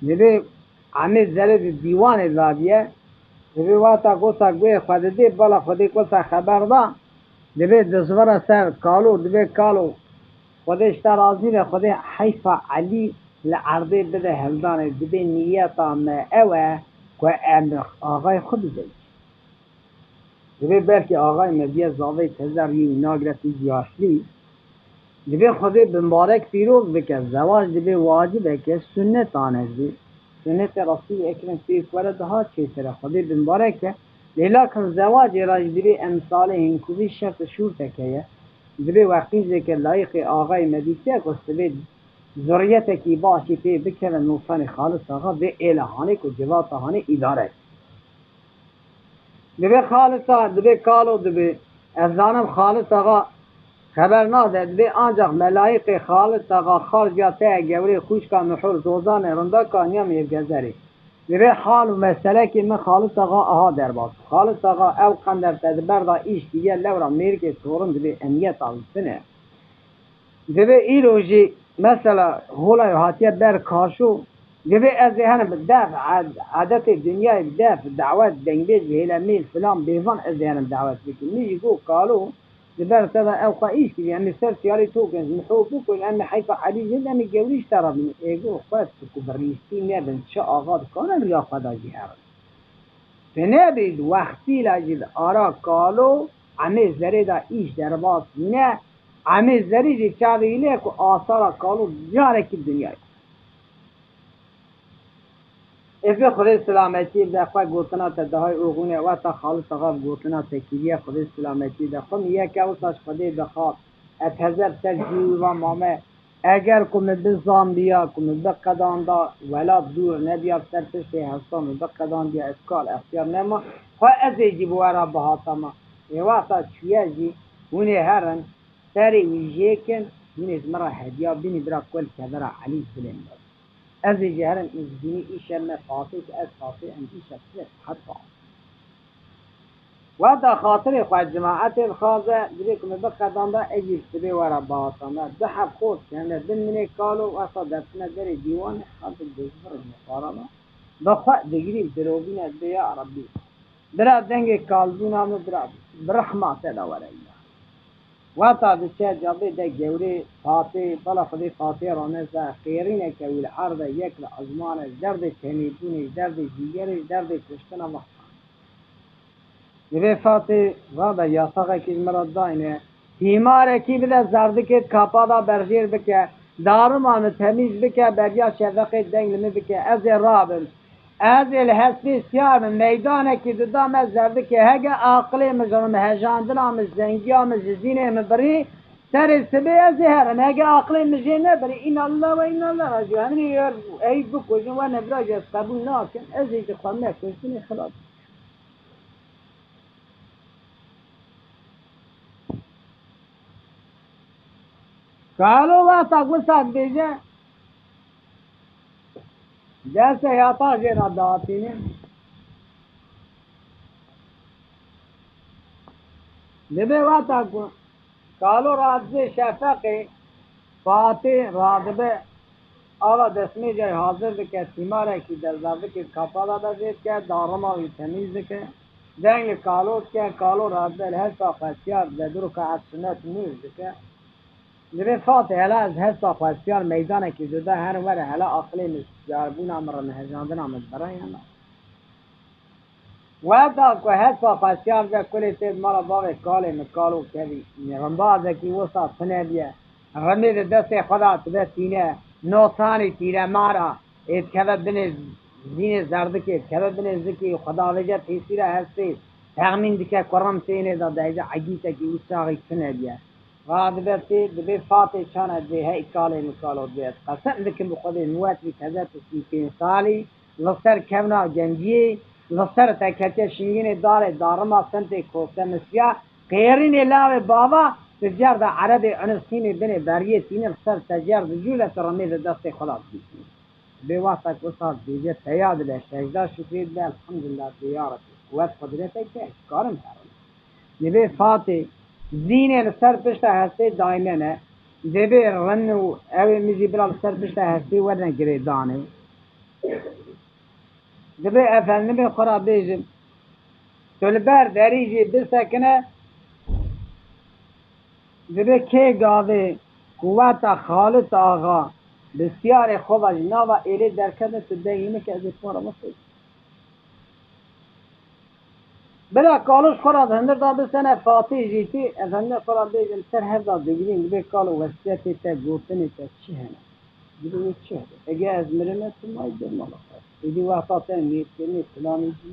Divê emê zerê di dîwanê dabiye, divê wexta gota guhê xwe didê, bala Xwedê gota xeber da, divê dizvira ser kalo, divê kalo, Xwedê ji te razî be, Xwedê heyfa Elî li erdê bide hevdanê, divê niyeta me ew e ku em axayê xwe bidin. Divê belkî axayê me biye zavê teze rûyê wî nagire tu yaşlî. Divê Xwedê bimbarek pîroz bike, zewac divê wacibeke, sunnetane jî. Sunnetê Resûlê Ekrem pêk were daha çêtir e. Xwedê bimbarek ke, Lê lakin zewacê re jî divê emsalê hînkûvî şert û şûrtek heye. Divê we qîzeke layîqê axayê me bîtiye ku sibê zurriyetekî baş jî pê bikeve nosanê Xalis Axa vê êla hanê ku civata hanê îdare. Divê Xalis Axa, divê kalo divê. Ez zanim Xalis Axa xeber nade, divê ancax me layîqê Xalis Axa, xalciya te ye gewrê, xwişka Mihûr, Zozanê, Rindaka, Niyamê Gezerê. Divê hal û meselekê min Xalis Axa aha derbas. Xalis Axa ew qender te di ber de îş kiriye, lewra mêrikê torin divê emniyeta li tune. Divê îro jî mesela hola hatiye ber kaşo, divê ez ê herim bi def, ad-, adetê dinyayê bi def, dawet, dengbêj, hêlemêl, filan, bêvan ez ê herim dawet bikim. Min jî got kalo, Li ber te de ew xwe îş kiriye, em ê ser tiyarê to kin, ji min hok bikun, em ê heyfa Elî jin, em ê gewrî ji te re bînin. Ê got, xwest ku bi rîstî nebin, çi axa dikane riya xwe de jî herin. Tu nebî di wextî le jî li ara kalo, emê zerê de îş derbas bûne, emê zerî jî çavê hîlê ku asara kalo carekî dinyayê. Ê vê Xwedê silametiyê bide, xwe gotina te dahayê oxûnê, weta Xalis Axa bi gotina te kiriye, Xwedê silametiyê bide. Xwe min yeke wisa ji Xwedê dixwaz. Ez hezeb ser cî wî va mame. Eger ku min bizandiya, ku min biqedanda, welat dûr nebiya, ser piştê hewsa min biqedandiya, ez kal extiyar nema. Xwe ez ê jî bi we re bihatama. Ê wexta çûye jî, hûn ê herin, serê wî jê kin, hûn ê ji min re hediya bînî, bira ku li kevera Elî zilêm bibin. Ez ê jî herim îzgînî îşev me Fatê ki ez Fatê em îşev sibê qet ba. Wexta xatirê xwe cemaetê dixwaze, divê ku min biqedanda ez jî sibê were bihatanda. Du heb xort hene bin minê kalo, wexta dertine derê dîwanê, xelk dizvirin muqarana. Bi xwe digirî dirovîne dibê ya Rebbî. Bira dengê kalbûna min bira bi rehma te de were îna. Wata diçe cabê de gewrê Fatê, bala Xwedê Fatê raneze, qêrîneke wî li erde, yek li ezmane, ji derdê tenêbûnê, ji derdê cîgerê, ji derdê kuştina vextan. Divê Fatê rabe yasaxekî ji min re dayne, Hîmarekî bide zerdikê, di kapa de berjêr bike, darima min temîz bike, beriya şefeqê deng li min bike, ez ê rabim. Ez ê li hespê siyar bim, meydanekî dida me zerdikê, hege aqilê min ji rimhejandina min, ji zengiya min, ji zînê min birî, serê sibê ez ê herim, hege aqilê min jê nebirî, îna lillah ve îna ileyh raciûn. Heminî yer ey bikujin, we nebira jî ez qebûl nakim, ez ê ji xwe me kuştinê xilas bikim. Kalo wexta wisa dibêje, destê ya ta jê re dihatîne. Divê wexta ku kalo radizê şefeqê, Fatê radibe, ava destmêcayê hazir dike, tîmarekî de zerdikê kapala de jê dike, darima wî temîz dike, deng li kalo dike, kalo radibe li hespa xwestiyar dibe, du rikaet sunet nûj dike. Divê Fatê hela ez hespa xwestiyar meydanekî dida, her were hela aqilê min, siyarbûna min, rimhejandina min bira ya na. Wexta ku hespa xwestiyar ve kulê tê di mala bavê kalê min kalo kevî, rimbazekî wisa tune biye. Rimê di destê xwe de dibe tîne, nosanî tîne mara, ê dikeve binê zînê zerdikê, dikeve binê zikê, xwe davêje têsîra hestê, texmîn dike ku rim tênê de dihêje egîtekî wî çaxî tune biye. Radibe tê, dibê Fatê çane dibê hey kalê min kalo dibê. Ez qesem dikim bi Xwedê min wet bî teze tu sî pênc salî, li ser kevna genciyê, li ser te ketiye şingînê darê darima semtê Kosemisya, qêrînê lawê bava, tu cer de erebê Unistînê binê beriyê tîne li ser te cer dicûle tu rimê di destê xwe de dibîtî. Dibê wexta ku wisa dibêje peya dibe, secda şukrê dibe, elhamdulillah dibê ya Rebbî, quwet qudretek te, ez karim herim. Dibê Fatê, zînê li ser pişta hestê daymene, dibê rin û ew ê min jî bila li ser pişta hestê werne girêdanê. Dibê efendimê xwe re bêjim, tu li ber derî jî bisekine, dibê kê gavê ku weta Xalit Axa bi siyarê xwe ve ji nava êlê derkete, tu dengê min ke ez ê xwe re bixwînim. Bila kalo ji xwe re di hundir de bisene Fatê jî tê, efendimê xwe re bêjim, ser hev de digirîn, dibê kalo wesiyetê te, gotinê te çi hene? Dibê wê çi hebe? Ege ez mirime, tu mayî dê mala xwe. Êdî wexta te mêrkirinê planê cî.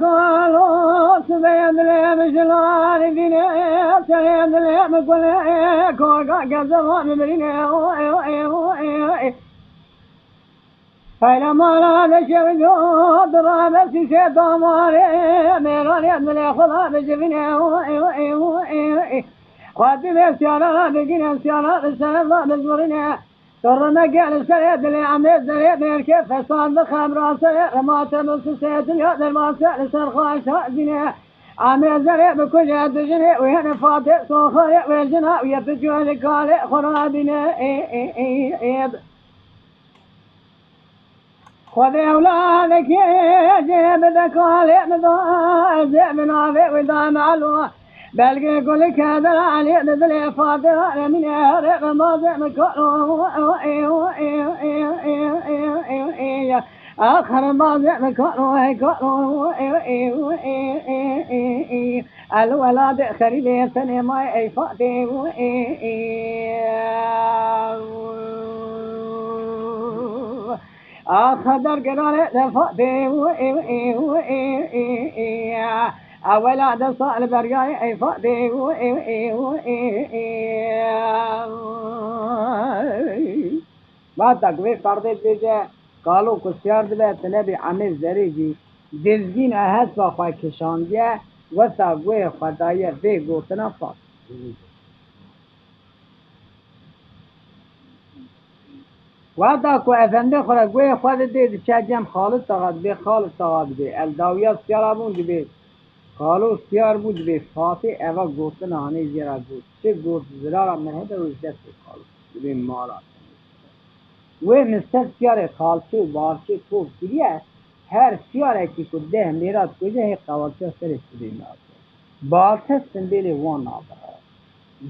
kalo, sibê dilê min jilanî dînê, serê dilê min gulê, koka kezeba min birînê. Peylemana de şevco, dirabe sîsê damarê, mêranê dilê xwe da bicivîne. Xwedî vê siyara bigîne, siyara li ser da bizmirîne. Torrime gel li serê dilê emê zerê mêrkê fesad bi xemra serê rima te bi sisê dinya dermase li ser xwe şazîne. Emê zerê bikuje dijinê wê hene fatê soxarê wê jina wê bi cû li kalê xwe radîne. Xwedê ewladekê jê bide kalê min da, ez ê bi navê wê da melo. Belgê gulike der alê di dilê Fatê Remînê herê xirbazê min kalo. Ax xirbazê min kalo, hey kalo. El weladê xerîbê tenê mayê ey Fatê. Axa dergerane de Fatê. Ewela de sal bergayê ey Fatê. Wexta ku vê ferdê dibêje, kalo ku siyar dibe, tu nebî emê zerê jî dizgîn e hespa xwe kişandiye, wexta guhê xwe daye vê gotina Fatê. Wexta ku efendê xwe re guhê xwe didê, diçe cem Xalid Taxa dibê, Xalid Taxa dibê, el dawiya siyara bûn dibê, Xalo siyar bû dibê Fatê eva gotina hanê jê re got, çi got zirara min hebe wê ji destê Xalo dibê mala. Wê min ser siyarê xalçê û balçê top kiriye, her siyarekî ku deh mêra dikuje hê qewalçiya serê sibê nake. Balçe simbêlê wan nabire.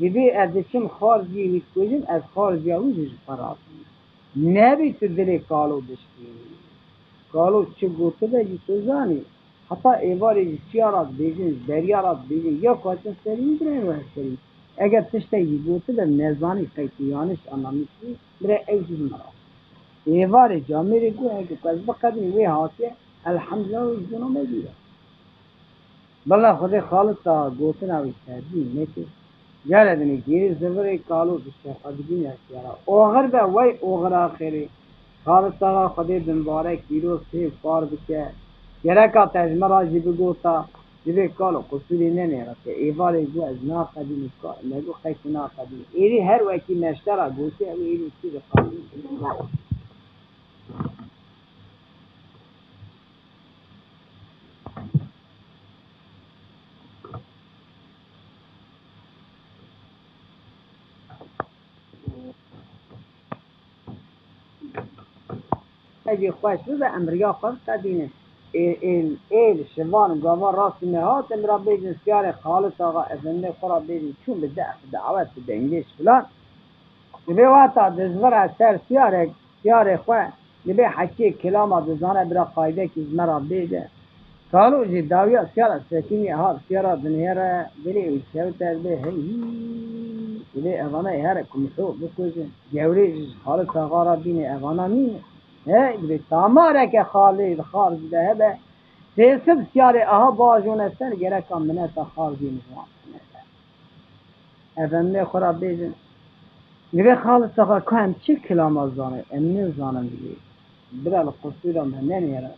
Dibê ez diçim xarziyê wî dikujim, ez xarziya wî jî ji xwe razî me. Nebî tu dilê kalo dişkînî. Kalo çi gotibe jî tu zanî. Heta êvarê ji çiya re dibêjin, ji beriya re dibêjin, ya ku hatin serî wî birayên we serî. Eger tiştek jî gotibe nezanî qey tu yanlış anlamışsın, bire ew jî ji me re. Êvarê camêrê got, heke ku ez biqedînim wê hatiye, elhamdulillah wê ji bona me dûr e. Bila Xwedê Xalid Axa gotina wî tevlî neke. Cara dinê gêrê zivirê kalo dişte xwe dibîne siyara. Oxir be wey oxir axirê. Xalid Axa Xwedê bi mibarek pîroz pê û par bike. Gereka te ji min re jî bigota, divê kalo qusûrê nenêre te. Êvarê got ez naqedînim kalo, me got qey tu naqedînî. Êdî her wekî meşte re gotiye, ew êdî tu diqedînî. Ecê xweş bibe, em riya xwe biqedînin. Ê, ê, ê li şivan û gavan rastî me hatin, bira bêjin siyarê Xalis Axa Efendê xwe ra bêjin çûn bi def, dawet, bi dengêş filan. Divê wata dizvira ser siyarek, siyarê xwe, divê hekiyê kilama dizane, bira qaydekî ji me ra bêje. Kalo jî dawiya siyara sekinî, hat siyara dinêre, dilê wî kewte, divê hey hî, divê evana ê here ku min xwe bikujin. Gewrê jî ji Xalis Axa ra bîne evana nîne. Hey, divê tamareke xalê li Xarzî de hebe, sê sed siyarê aha bajone ser, gereka mineta Xarzî min ji wan tune be. Efendê xwe ra bêjin. Divê Xalis Axa ka em çi kilama zane, em nizanin divê. Bira li qusûra me nenêre.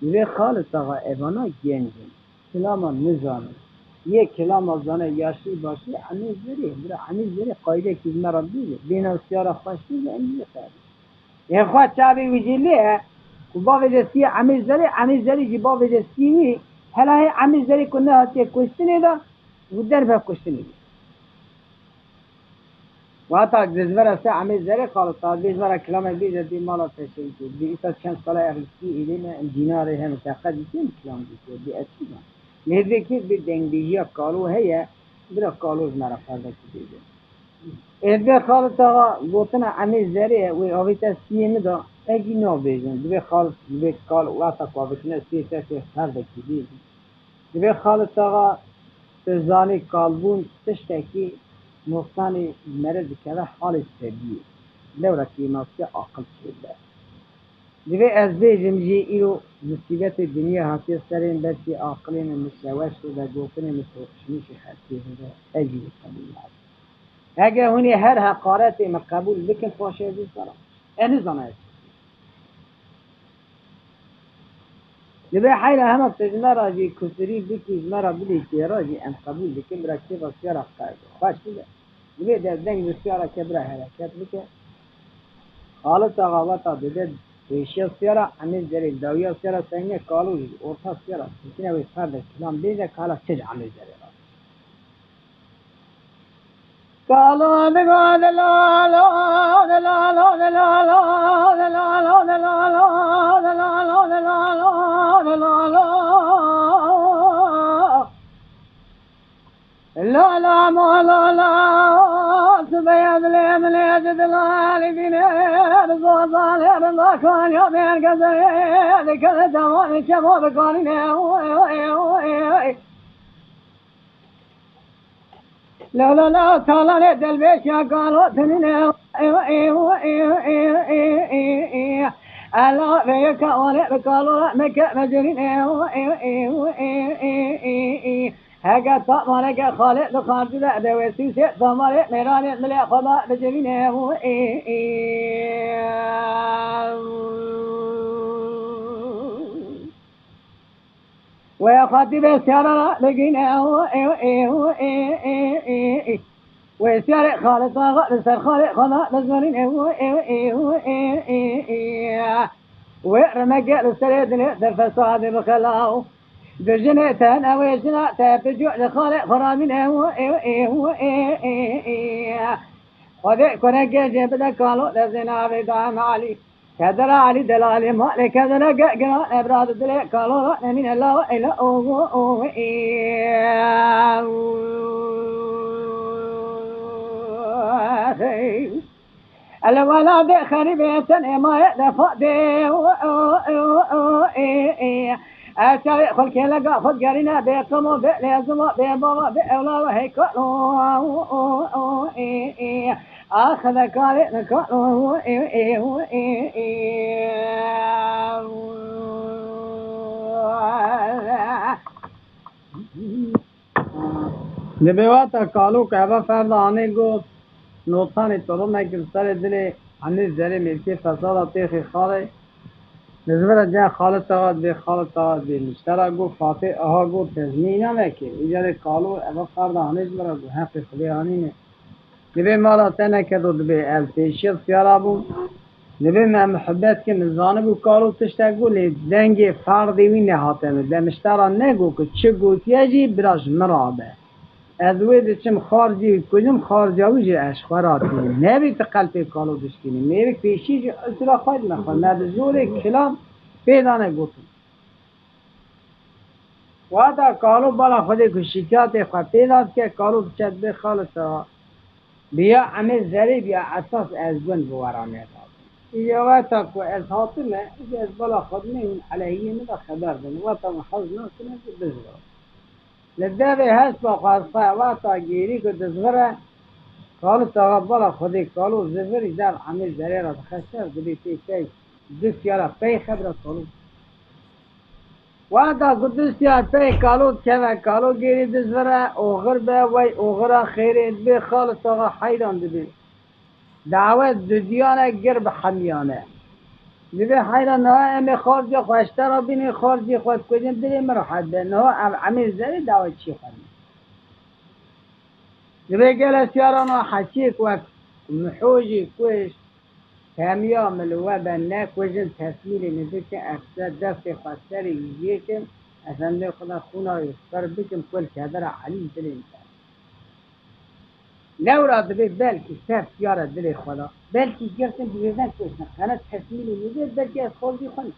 Divê Xalis Axa evana genc in. Kilama nizanin. Yê kilama zane yaşî başî Emîr Zerî. Bira Emîr Zerî qaydekî ji me re bîne. Bêhna siyara xweş bîne, em jî xerin. Ê xwe çavê wî jî lê ye. Ku bavê destiyê Emîr Zerî, Emîr Zerî jî bavê destiyê wî. Hela hê Emîr Zerî ku nehatiye kuştinê de, û derve kuştinê bî. Wata dizvera se Emê Zerê Xalis Axa, dizvera kilamek bêje dê mala te şehîd bû. Dê îsa çend sala ev li kî êdî me, em dînarê hem teqe dîtî em kilam dîtî. Dê ez çi zan? Lê dê kê dê dengbêjiya kalo heye, bira kalo ji me re ferdekî bêje. Ê dê Xalis Axa gotina Emê Zerê ye, wê avête siyê min da, ez jî nabêjim. Dibê Xalis, dibê kal, wata ku avêtine siyê te ferdekî bêje. Divê Xalis Axa, tu zanî kalbûn tiştekî noksanê ji me re dikeve halê tebîyê. Lewra kêmasiya aqil çêdibe. Divê ez bêjim jî îro musîbetê dinyê hatiye serê min, belkî aqilê min mişeweş bibe, gotinê min têkuşînîşê xelkê bibe, ez jî wî qebûl nakim. Heke hûn ê her heqaretê min qebûl bikin, paşê ez ê sera. Ez nizanim ez çi bêjim. Divê heyra hema tu ji me re jî kufirî bikî, ji me re bidî têra jî em qebûl dikin, bira kêfa siyara xweş bibe. Divê de deng ji siyara ke bira hereket bike. Xalis Axa weta dide pêşiya siyara, Emê Zerê dawiya siyara, seyne kalo jî orta siyara, sekine wê ferde kilam bêje, kala çi ji Emê Zerê re. Kalo digo delalo, delalo, delalo, delalo, delalo, delalo, delalo, delalo. Lala mo lala, sibeyaz lê milê delali bine, zozale rında kanya mergeze, dikkat tamam çemo bekanine. La la la, talanê delbêşa galo tenine. Ela ve yeka ole ve kalo meke mecerine. Hege tamareke xalê li xarcû de, de wê sûsê tamarê mêranê milê xwe da bicivîne. Wê xwetî bê siyara ra bigîne. Wê siyarê Xalis Axa li ser xalê xwe da bizonîne. Wê rimeke li serê dilê te fesadê bixelaw. Bi jinê te newê jina te bi cû li xalê xwe ra bîne. Xwedê kureke jê bide kalo, dezê navê dame Elî. Kedira Elî delalê malê kedira ge-, giran ebra di dilê kalo ra nemîne la ela o o o e. Ele wela de xerîbê tenê maye defa de o o o o e e. Eşarê xulkê lega xud gerîne bê qimo bê lêzimo bê bava bê ewla ve hey kalo o o o e e. Ax de karê de kalo e e e e. Dibê wata kalo ku eva ferda anê got, notanê tolomekir serê dilê Emîr Zerê mêrkê fesada têxê xalê. Li zivira cem Xalit Axa dibê, Xalit Axa dibê niştera got, Fatê Axa got, tezmîna vekir. Îcarê kalo eva ferda anê zivira got, heqê Xwedê anîne. Dibê mala te nekedo dibê ev pêşiya siyara bû. Dibê me muhebet kir, min zanibû kalo tiştek bû, lê dengê ferdê wî nehate min. De min ji te re negot ku çi gotiye jî bira ji min re be. Ez wê diçim xarcî wî dikujim, xarca wî jî ez ji xwe re tînim. Nebî tu qelpê kalo dişkînî. Mêrik pêşî jî usula xwe dime xwe. Me bi zorê kilam pê dane gotin. Wata kalo bala Xwedê ku şîkatê xwe pê da dike, kalo diçe dibê Xalit Axa. Biya Emê Zerê biya esas ez gund bi we re nêhatim. Îja weta ku ez hatime, îja ez bala xwe dimê hûn elehiyê min de xeber bin. Weta min hez nakin ez ê bizivim. Li devê hespa xwe ez xwe weta gêrî ku dizivire, Xalit Axa bala Xwedê kalo zivir îcar Emê Zerê re dixe ser, dibê tê pey du siyara pey xebra kalo. Wexta ku du siyar pey kalo dikeve, kalo gêrî dizvire, oxir be, wey oxira xêrê dibê, Xalit Axa heyran dibê. Dawet dudiyane gir bi hemiyane. Dibê heyran, niha em ê xarcê xwe ji te re bînin, xarcê xwe dikujin, dilê min rehet be. Niha ev Emê Zerê dawet çi xwe ne? Dibê gele siyarana hesiyek wek Miho jî kuşt. Temiya min li we be, nekujin, tesmîlê min bikin, ez ser destê xwe serê wî jêkim, efendê xwe de xûna wî pir bikim, kul kedira Elî dilê min de. Lewra dibê belkî ser siyara dilê xwe de, belkî girtin dibêjin kuştin, qene tesmîlê min bê, belkî ez xorcî xwe ne.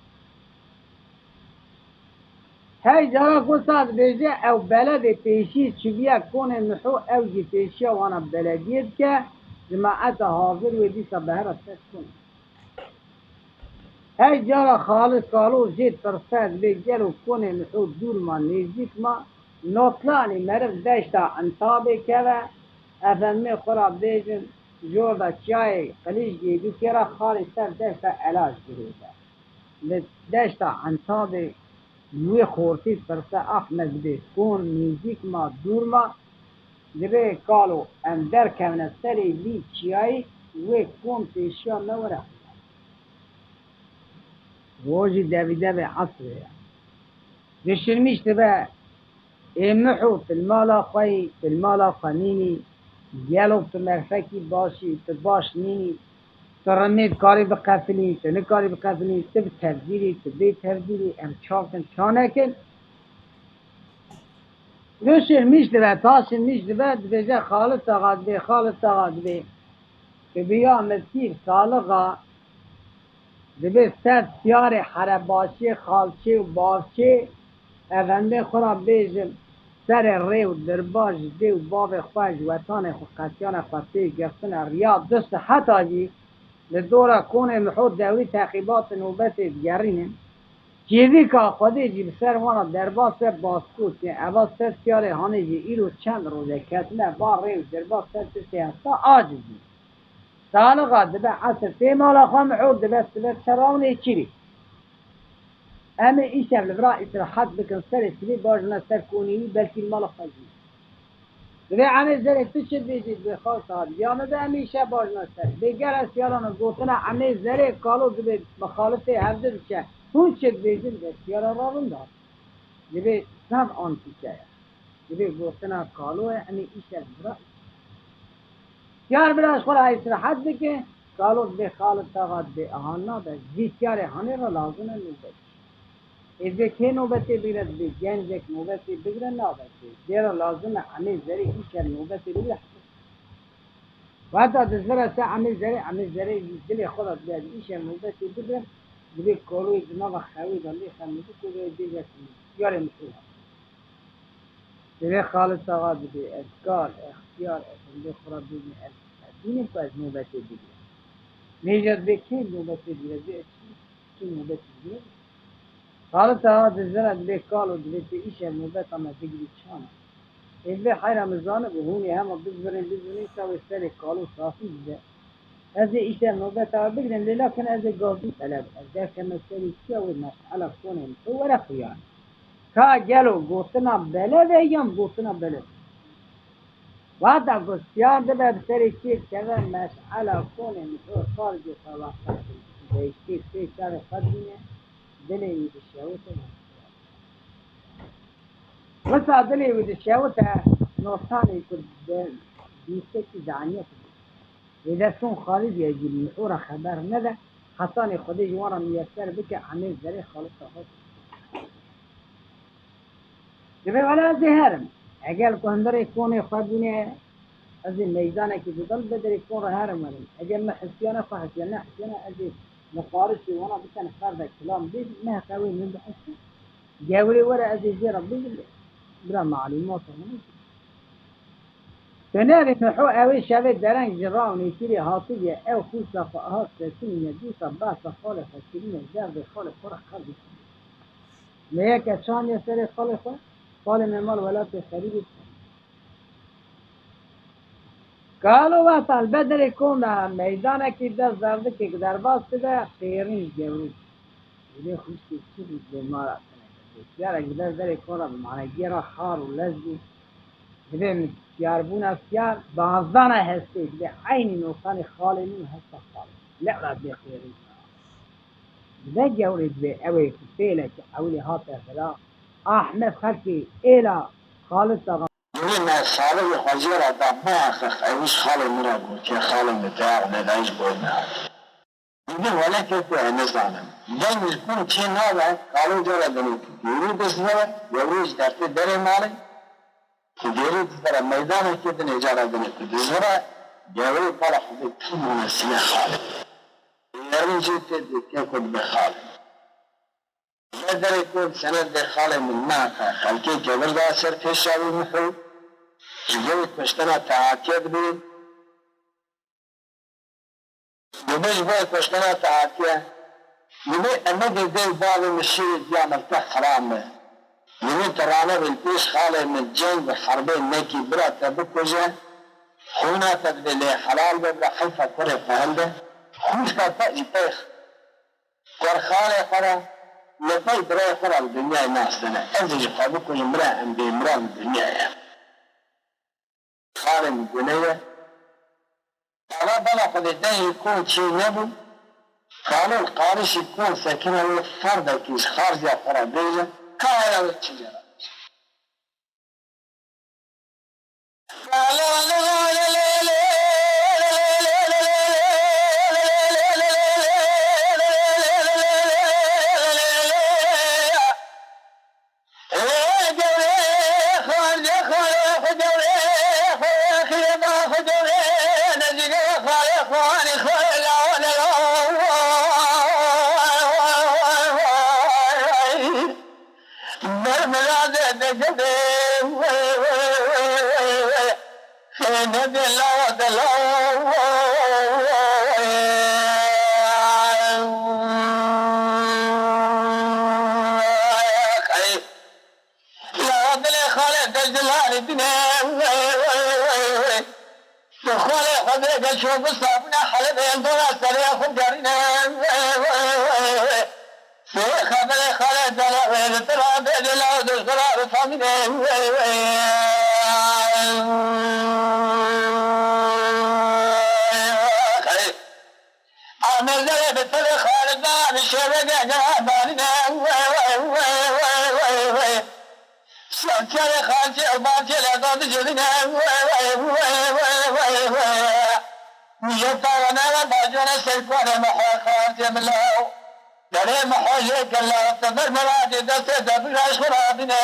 Hey carak wisa dibêje, ew beledê pêşî çiviye konê Miho, ew jî pêşiya wana belediyê dike, cemaeta hazir wê dîsa behera ser konê. Hey cara Xalis Kalo jê ditirse, dibê gelo konê Miho dûr ma, nêzîk ma, notlanî meriv deşta Entabê keve, efendimê xwe ra bêjin, jor da çiyayê Qilîjgê dû kê ra xalê ser deşta Elaj girêde. Li deşta Entabê wê xortî pirse, Ahmed bê kon, nêzîk ma, dûr ma? Dibê kalo em derkevine serê vî çiyayî, wê kon pêşiya me were xuya. Rojî devî devê esrê ye. Dişirmîş dibe, Ê Miho, tu li mala xwe yî, tu li mala xwe nînî, gelo tu merfekî baş î, tu baş nînî, tu rimê dikarî biqefilî, tu nikarî biqefilî, tu bi tevdîrî, tu bê tevdîrî, em çakin, ça nekin? Dişirmîş dibe, taşirmîş dibe, dibêje Xalis Axa dibê, Xalis Axa dibê. Dibiya min pîr Salixa, dibê ser siyarê herebaşê, xalçê û bavçê, efendê xwe ra bêjim, serê rê û dirba ji dê û bavê xwe, ji wetanê xwe, qetiyana xwe tê girtine, riya du siheta jî li dora konê Miho dewrî teqîbat û nobetê digerînin. Kêvîka Xwedê jî bi ser wana derbas be, baskût e. Eva ser siyarê hanê jî îro çend roj e ketine va rê û dirba ser tiştê hesta aciz bû. Salixa dibe esir tê mala xwe, Miho dibe sibe çerra û nêçîrî. Em ê îşev li vira îstirahet bikin, serê sibê bajine ser konê wî, belkî li mala xwe jî. Dibê Emê Zerê tu çi dibêjî, dibê Xalis Axa, ya min be, em îşev bajine ser. Dibê gere siyarana gotina Emê Zerê, kalo dibê bi Xalisê hevdi diçe. Hûn çi dibêjin, dibê siyara rawinda. Dibê sev antîke ye. Dibê gotina kalo ye, em ê îşev bira. Siyar bira ji xwe re îstirahet bike, kalo dibê Xalis Axa dibê aha nabe, vî siyarê hanê re lazim e nobet. Ê dibê kê nobetê bigire, dibê gencek nobetê bigire, nabe kê. Dê re lazim e Emê Zerê îşev nobetê bigire. Weta dizvire ser Emê Zerê, Emê Zerê jî dilê xwe de dibê ez îşev nobetê bigirim, dibê kaloyê di nava xewê de lê xem dibê, ku bê bêje ku siyarê min tê. Dibê Xalis Axa dibê ez kal, extiyar, efendê xwe ra bêjin ez, ez dînim ku ez nobetê bigirim. Nêja dibê kê nobetê bigire, dibê ez çi, çi nobetê bigire? Xalis Axa dizvire dibê kalo dibê tu îşev nobeta me bigirî çan e. Ê dibê heyra min zanibû hûn ê hema bizvirên bizvirên îsa wê serê kalo safî bibe. Ez ê îşev nobeta we bigirim, lê lakin ez ê gazî bele bim. Ez derkeme serê çiya wê meşela konê min tu were xuyan. Ka gelo gotina bele be yan gotina bele be? Wexta ku siyar dibe bi serê kê dikeve meşela konê mihûr xal jê xwe wexta ku behiştê pê çavê xwe dibîne, dilê wî dişewite. Wisa dilê wî dişewite, nostanê ku di bîstekî zaniyet bû. Êde son Xalidî ye jî mihûra xeber nede, hetanê Xwedê ji wan re miyeser bike, emê serê Xalid re hat. Divê wele ez ê herim. Eger ku hundirê konê xwe bûne, ez ê meydanekî didil bi derê kon re herim werim. Eger min hisiya ne xwe hisiya, ne hisiya ne, ez ê li qarişê wana bikin ferdek kilam bê, ne heqe wê min bihisi. Gewrê were ez ê jê re bibim, bira malûmata min. Fenerê Miho ew ê şevê dereng ji ra û nêçîrê hatiye, ew xûşa xwe aha sekinîne, dîsa behsa xalê xwe kirîne, derdê xalê xwe re qebî kirîne. Me yeke çaniye serê xalê xwe, xalê me mal welatê xerîbî. Kalo wexta li ber derê kon de meydanekî dest derdikek derbas dibe, xêrîn ji gewrê. Dilê xwişkê çi bû, dilê mara teneke. Siyarek li ber derê kon re bi manegiyê re xar û lez bû. Divê min siyarbûna siyar, bazdana hestê, divê eynî nostanê xalê min û hesta xalê. Lewra divê xêrî. Divê gewrê divê ew ê ku pêleke ewilê hate vira. Ahmed xelkê êla Xalid Axa. Divê me salixê xwe jê re da, biheqeq ew ji xalê min re gotiye, xalê min teyar nedayî ji bo me. Dibê wele keko ez nizanim. Deng ji ku çê nabe, kalo cara dinê ku gewrê dizvire, gewrê ji dertê derê malê, ku gewrê dizvire meydanekê dinê cara dinê ku dizvire, gewrê bala xwe vê tim û nesîne xalê. Êrîn jê tê dê keko dibe xalê. Li derê ku senet dê xalê min nake, xelkê kevir da ser pêşa wî Miho, ji bo kuştina te hatiye dibê. Dibê ji bo kuştina te hatiye. Dibê emegê dê û bavê min şîrê diya min te heram be. Dibê tu ranevê li pêş xalê min ceng û herbê nekî bira te bikuje, xûna te divê lê helal be, bira heyfa kurê xwe hilde. Xûşka te jî pey xwe xalê xwe re, li pey birayê xwe re li dinyayê nastine. Ez ê ji xwe bikujim, bira em bêmiran li dinyayê. Xalê min gune ye. Ava bala Xwedê dengê kon çê nebû. Xalo li qarişî kon sekine wê ferdekî ji xarziya xwe re bêje, ka hela wê çi cara bêje. Bermila de degede, xêne de lawa de lawa. Lawa dilê xalê de zilanî dine. Tu xalê xwe bêge ço bi sabûna helebê dora serê xwe gerîne. Sê xeberê xalê dela wê li tira bê dila diştira bi famîlê. Amêzerê bi tevê xalê da bi şêwê gege danîne. Şevkerê xalçê û balçê lê da dicivîne. Mijê tawanê ve bacûnê serkonê Miho xalçê milaw. Derê Miho jê kela, te ber miradê destê de bira ji xwe rabîne.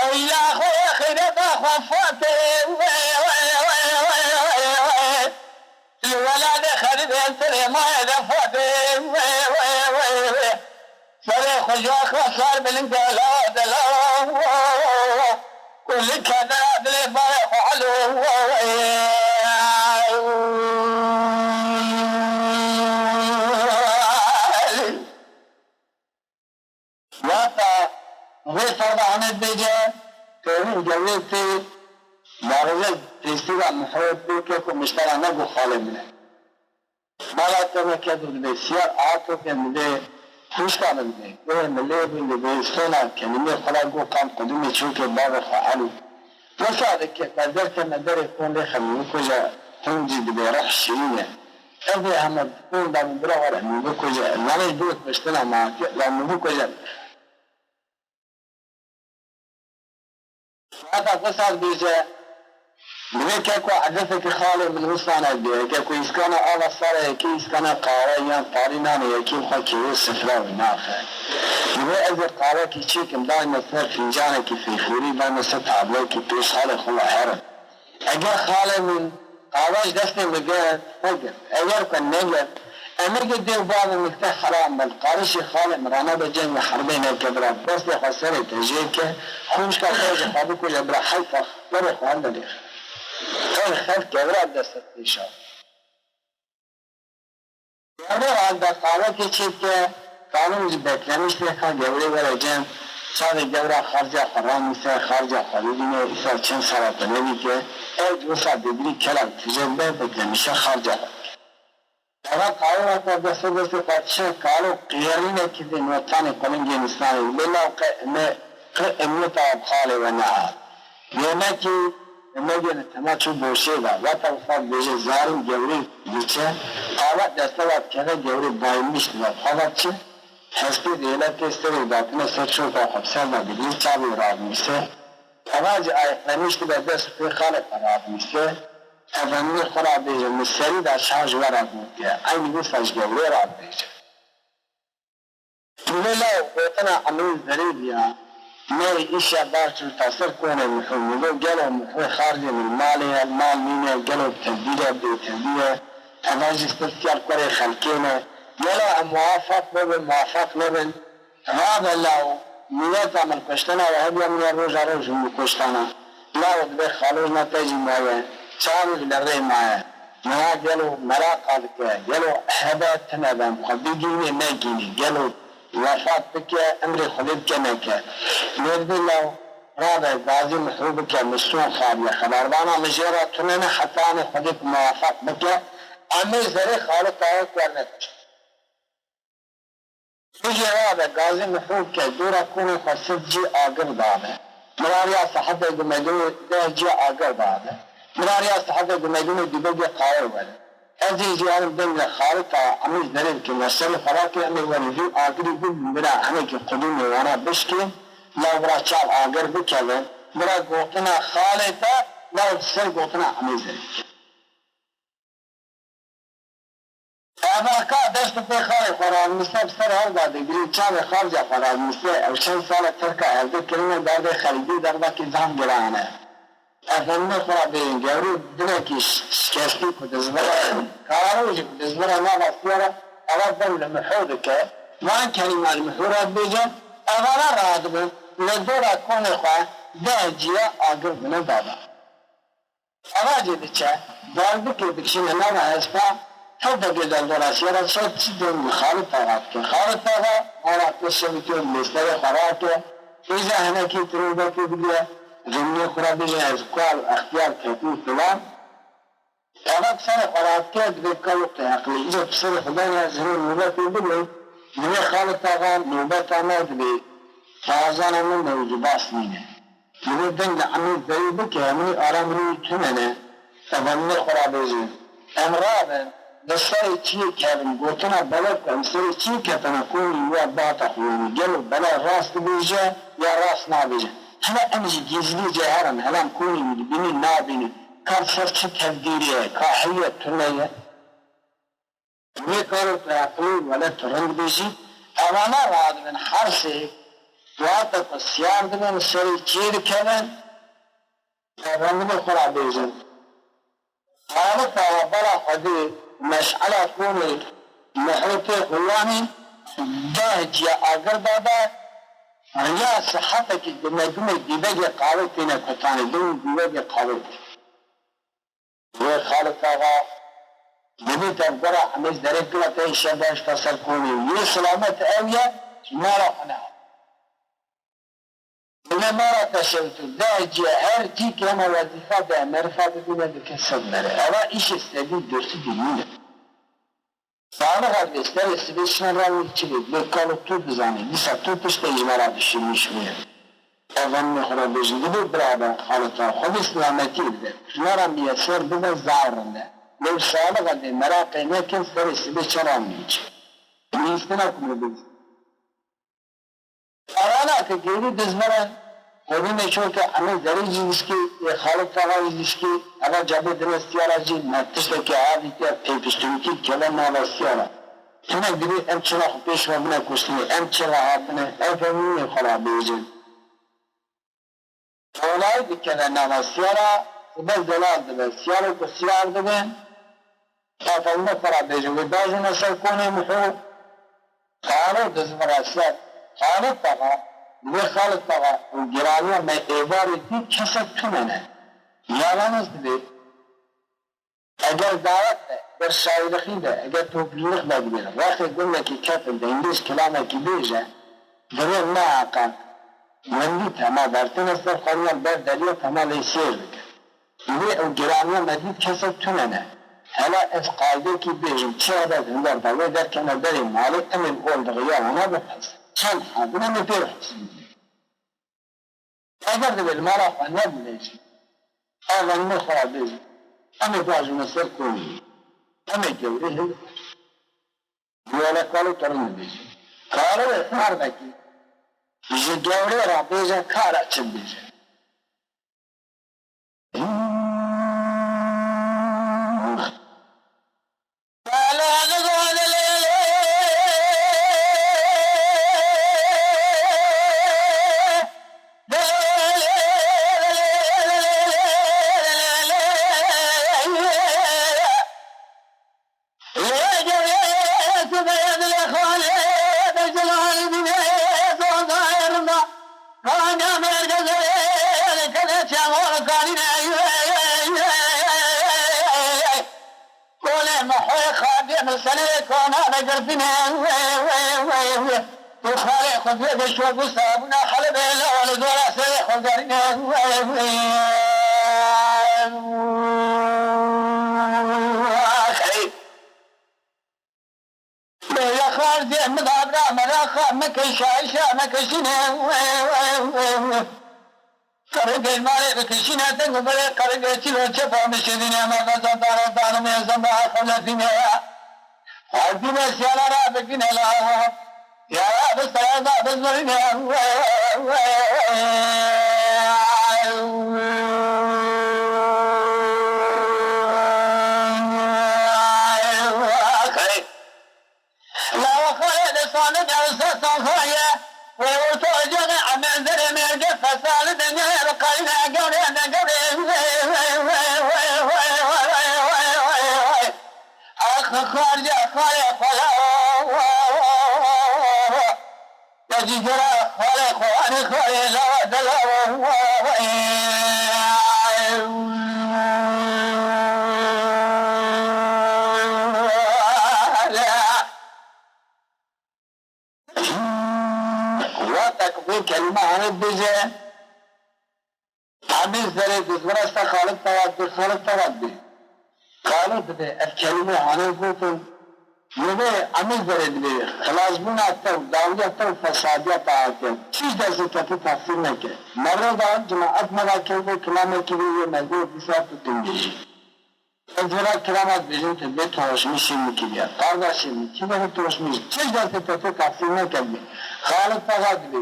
Ey ya xwe ya xîreta xwe Fatê. Li welatê xerîbên Silêmanê de Fatê. Serê xwe ji xwe sar bilind e, lawa de lawa. Û li kedera dilê bavê xwe Elo. Wata vê ferda Amed bêje, Ferîn Gewê tê, Darêje pêsîra Miho tê, keko miştera ne ku xalê min e. Mala te me kedo dibê siyar, a to ke dibê Wisa min dê, wê milê bûn dibê, sona kelimê xwe la got, qam qedimê çokê bavê xwe Elî. Wisa dike, me derkevne derê kon lê xemî, wê kuja hûn jî dibê reh şirîn e. Ez ê heme kon da min bira were, min bikuja, zanê dê kuştina ma, la min bikuja. Saeta xwe saz bêje, divê ke ku edefekî xalê min wisane bê, ke ku îskana ava sare yekê, îskana qawe yan tarî nanê yekê xwe kêwê sifra wî naxe. Divê ez ê qawekî çêkim, dayme ser fincanekî fêfûrî, dayme ser tableyekî pêş xalê xwe ve herim. Eger xalê min qawa ji destê min girt, vegirt. Eger ku negirt, em ê gi dê û bavê min te heram bin. Qarişê xalê min rane be ceng û herbê neke bira. Destê xwe serê te jê ke, xwişka xwe ji xwe bikuje bira heyfa, berê xwe helde lêxe. Ev xev kevira dest pêşa. Di hevalda qawekê çêdike, kanûn ji beklemîş lê ka gewrê were cem, çavê gewra xarca xwe ranîse, xarca xwe bibîne, îsal çend sala te nebîte, ew di wisa digirî kela tije be, beklemîşe xarca xwe dike. Eva qawê weke destê destê xwe dişe, kalo qêrînekî vê notanê qulingê nistanê, lê law qe eme, qe emniyeta bi xalê we nehat. Yemekî, yemekê li tema çû boşê de, weta wisa dibêje zarîn gewrê diçe, qawa deste ve dikeve gewrê bayilmiş dibe, xwe ve diçe, hespê dêle tê serê datine ser çoka xwe bi ser de digirî çavê radinîse, eva jî ayexlenmiş dibe dest pê xalê xwe radinîse, efendimê xwe ra bêje, min serî de şah ji we re gotiye, eynî wisa ji gewrê re dibêje. Lê law gotina Emrî Zerî ya, neyê îşa baş çû ta ser konê Mihû. Min got, gelo Mihû xarcê min malê ye, mal nîne, gelo bi tevdîr e, bê tevdîr e, eva jî sirtiyar kurê xelkê ne. Gelo em muwafaq bibin, muwafaq nebin? Rabe law, niyeta min kuştina we hebiya min ya roja roj hûn bikuştana. Law dibe xalojna te jî maye, çavê wî li rê maye. Niha gelo meraqa dike, gelo hebe tune be, em xwe bigînê negînê, gelo wefat bike, emrê Xwedê bike neke. Lê dibe law rabe gazî Mihû bike, min son xariye. Xeberdana min jê re tune ne, heta anê Xwedê ku muwafaq bike, em ê zerê xalê taye ku erne kuşt. Bijê rabe gazî Mihû ke dora konê xwe sed cî agir dane. Mirariya sahetê gumegumê deh cî agir dane. Mirariya sahetê gumegumê dibegê qawe were. Ez ê jî herim deng li xalita Emî Zerê bikim, ez serê xwe rake, em ê werin vî agirî bibin bira hinekî qudûmê wana bişkê, law bira çav agir bikeve, bira gotina xalê te, law ser gotina Emî Zerê bike. Eva ka dest û pê xalê xwe radinîse, bi ser hev de digirî, çavê xarca xwe radinîse, ew çend sal e terka hevdî kirine, derdê xerîbî derdekî zehf giran e. Efendimê xwe ra bêjin, gewrê dilekî şikestî ku dizvire, karojî ku dizvire nava siyara, eva dem li Mihû dike, van kelîma li Mihû re dibêje, evana radibin, li dora konê xwe deh ciya agir dine dada. Eva jî diçe, derdikê dikişîne nava hespa, her degê derdora siyara diçe, çi deng li Xalid Axa dike. Xalid Axa, ara pêş şevî tê lêsterê xwe rake, îja hinekî tirûbekê bide, rûmiyê xwe re bêje, ez kal extiyar ketî filan. Eva bi serê xwe radike, dibê kalo qey eqilî. Îja bi serê xwe dane, ez hino nûbetê bibê, dibê Xalid Axa nûbeta me dibê. Tarzana min mewzû bas nîne. Divê deng li Emîr Zerî bike, hemî ara min wî tune ne. Efendimê xwe ra bêjin. Em rabin, li serê çiyê kevin, gotina belek ku em serê çiyê ketine konî wî ya bihata xwe yanî gelo bela rast dibêje ya rast nabêje. Hele em jî gizlî cê herin, hele em konî wî dibînin nabînin. Ka li ser çi tevdîrê ye, ka heye tune ye. Divê karo tu eqilî wele tu rind bêjî, evana radibin hersê, wate ku siyar dibin, serê çiyê dikevin, efendimê xwe ra bêjin. Xalid Axa bela Xwedê meşela konê Mihû tê xuyanî, deh ciya agir dade, riya sihetekî gumegumê dîvegê qawê têne kutanê, dewî dîvegê qawê tê. Wê Xalid Axa, dibê tevgera Emîr Zerê kira te îşe behişta ser konê. Yê silamet ew ye, mala xwe nehat. Dibê mala te şewitû, deh cî, her cî ki hema wezîfa de, merifa bibîne dike sed mere. Eva îşê sedî, dûrtî de nîne. Salixa dibê serê sibê çiyan rawî çi bê, dibê kalo tu dizanî, dîsa tu tiştê ji me re dişînî şûyê. Ev hemû xwe re bêjin, dibê bira be, xaleta xwe bê selametî bide. Ji me re miyeser bibe, zar rinde. Lê Salixa dê meraqê neke, serê sibê çi rawî çi. Bihîstina ku me bêjin. Arana ke gêrî dizvire, xwedî me çûke eme zerê jî dişkî, ê Xalid Taxa jî dişkî, eva cabê dine siyara jî, me tiştekî avîtiye, pêpiştûkî keve nava siyara. Hinek dibê em çira xwe pêş ve bine kuştinê, em çira hatine, ev hemû xwe ra bêjin. Olayî dikeve nava siyara, sibe zelal dibe. Siyaro ku siyar dibe, ev hemû xwe ra bêjin, wê dajûne ser konê Mihû. Kalo dizvire ser Xalid Taxa, dibê Xalid Taxa û giraniya me êvarê dî kesek tune ne. Yalaniz dibê. Eger dawet be, eger şairixî be, eger topîlix be dibê, rexê gundekî ketin dengê ji kilamekî bêje, divê neheqe wendî tema bertine ser xwe, yan ber deriya tema lê sêr dike. Divê ew giraniya me dît kesek tune ne. Hela ez qaydekî bêjim, çi hebe hindar da wê derkene berê malê, em ê li ol dixiya wana bipez. Çend hebin em ê pê hesibî. Eger divê li mala xwe nebûne jî, ev hemû xwe ra bêjin. Em ê biajîne ser konê. Em ê gewrê hilbijêrin. Wele kalo tu rind dibêjî. Kalo wê xwar vekî. Ji gewrê ra bêje kara çi bêje. Kolê Mihoyê xardê min serê kona me girtine, wê, wê, wê, wê. Tu xalê xwe vê ve şo bu sabuna Helebê, lawa li dora serê xwe gerîne, wê, wê. Axey. Bêje xardê min, abra meraxa meke, şaşa meke şine, wê, wê, wê, wê. Qirigê malê bikişîne deng û berê qirigê çilo çepa mişidîne, me vezandara danimê zenda xeletîne. Xwezîne siyala ra bigîne la. Ya bi serda bizirîne. Lawa xalê de sane de usta sanxaye. Wê orta ocağe ame zerê mêrge fesali de ne bi qayne gavre ne gavre. Ax xarca xalê xala. Tecî gera xalê xo, anî xalê lawa de lawa. Wexta ku vê kelîme hane dibêje, Emîr zerê dizvira ser Xalid Taxa, dibê Xalid Taxa dibê. Xalid dibê, ev kelîme hane gotin, li vê Emîr zerê dibê, xilasbûna te û dawiya te û fesadiya te hatiye. Çi ji destê te tê texsîr neke. Merre da cemaet me ra kewbo, kilamekî vê yê me got, dîsa tu dingêjî. Ez vira kirama dibêjim, tu bê tohişmîşê min kiriye, qardaşê min, kî be tohişmîş, çi ji destê te tê texsîr neke dibê. Xalid Taxa dibê,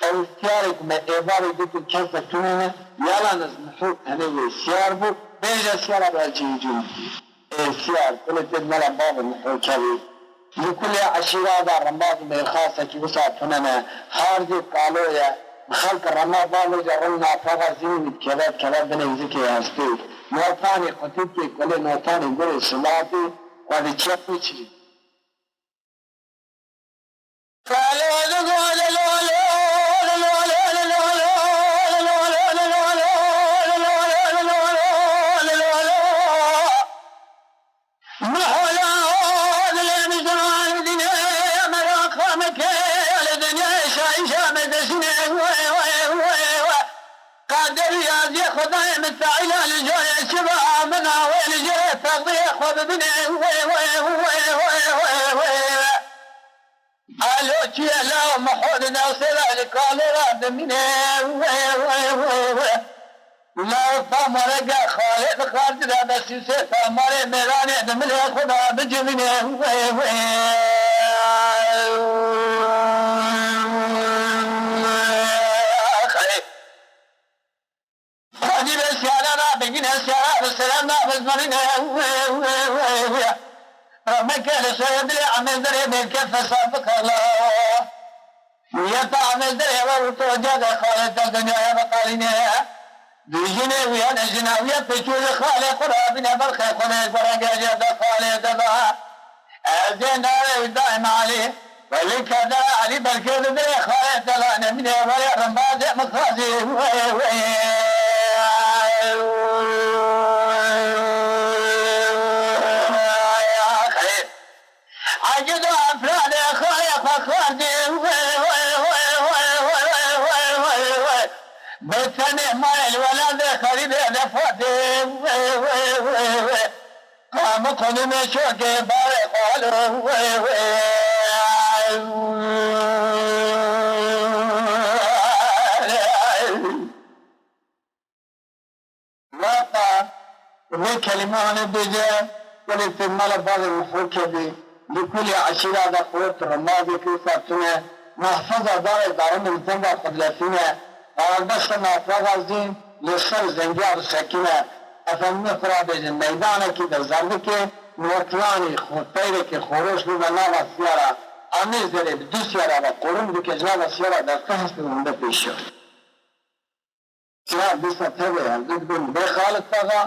ew siyarê ku me êvarê gotin kesek tune ne, yalaniz Mihû tenê wê siyar bû, bêje siyara bira cihê cû min kiriye. Ê siyar, kulê tê mela bavê Mihû kevî. Li kulê eşîra de rimbaz û mêrxasekî wisa tune ne. Hardê kalo ye. Bi xelk rema bavêje rin napexa zînî dikeve, dikeve binê zikê hestê. Notanê qutîkê kulê notanê gurê silatê xwe diçe biçirî. Mihola dilê min ji alî dinê, meraqa min kê li dinyayê şayîşa min dişinê, wê, wê, wê, wê. Qader û yaziyê Xwedayê min teîla li jorê çi be, min a wê li jorê texbiyê xwe bibinê, wê, wê, wê, wê. Şiye la Muhod nasê la ji kalê la dimîne. Wê, wê, wê, wê. La Tamarege Xalê bi xarcî de besîsê Tamarê mêranê di milê xwe de bicivîne. Wê, wê. Xwedî be siyara na bigîne, siyara bi sere na bizmirîne. Wê, wê, wê, wê. Remeke li soyê dilê Amêzderê bêke fesad bikala. Niyeta Amêzderê we û to cade xalê te dinyaya biqalîne. Dijînê wî hene jina wî ye pêçû li xalê xwe re bîne berxê xwe re gorenge jê de xalê de ba. Ez ê navê wî dayim Elî. Welî kerde Elî belkê di dilê xalê te la nemîne were rimbazê min xazî. Wê, wê. Ecid û efradê xalê xwe xwardî. Wê, wê, wê. Bi tenê mayê li welatê xerîbê de fatê. Wê, wê, wê, wê. Qamik xwedî me şokê bavê xwe lo. Wê, wê. Wata vê kelîmane bêje, welê tu mala bavê min xwe kedî, li kulî eşîra de xwe tu rimbazê kir satine, mahfeza dawê darimê li tenga xwe dilefîne, qardeşa nafraxa zî li ser zengiya disekine. Efendimê xwe ra bêje, meydanekî de zerdikê, notlanî xwe peyreke xoroş bibe nava siyara, Amêzderê bi du siyara ve qorin dike ji nava siyara deste hest û hinde pêşiya. Siyar dîsa tevê hevdû dibin bê Xalid Paxa,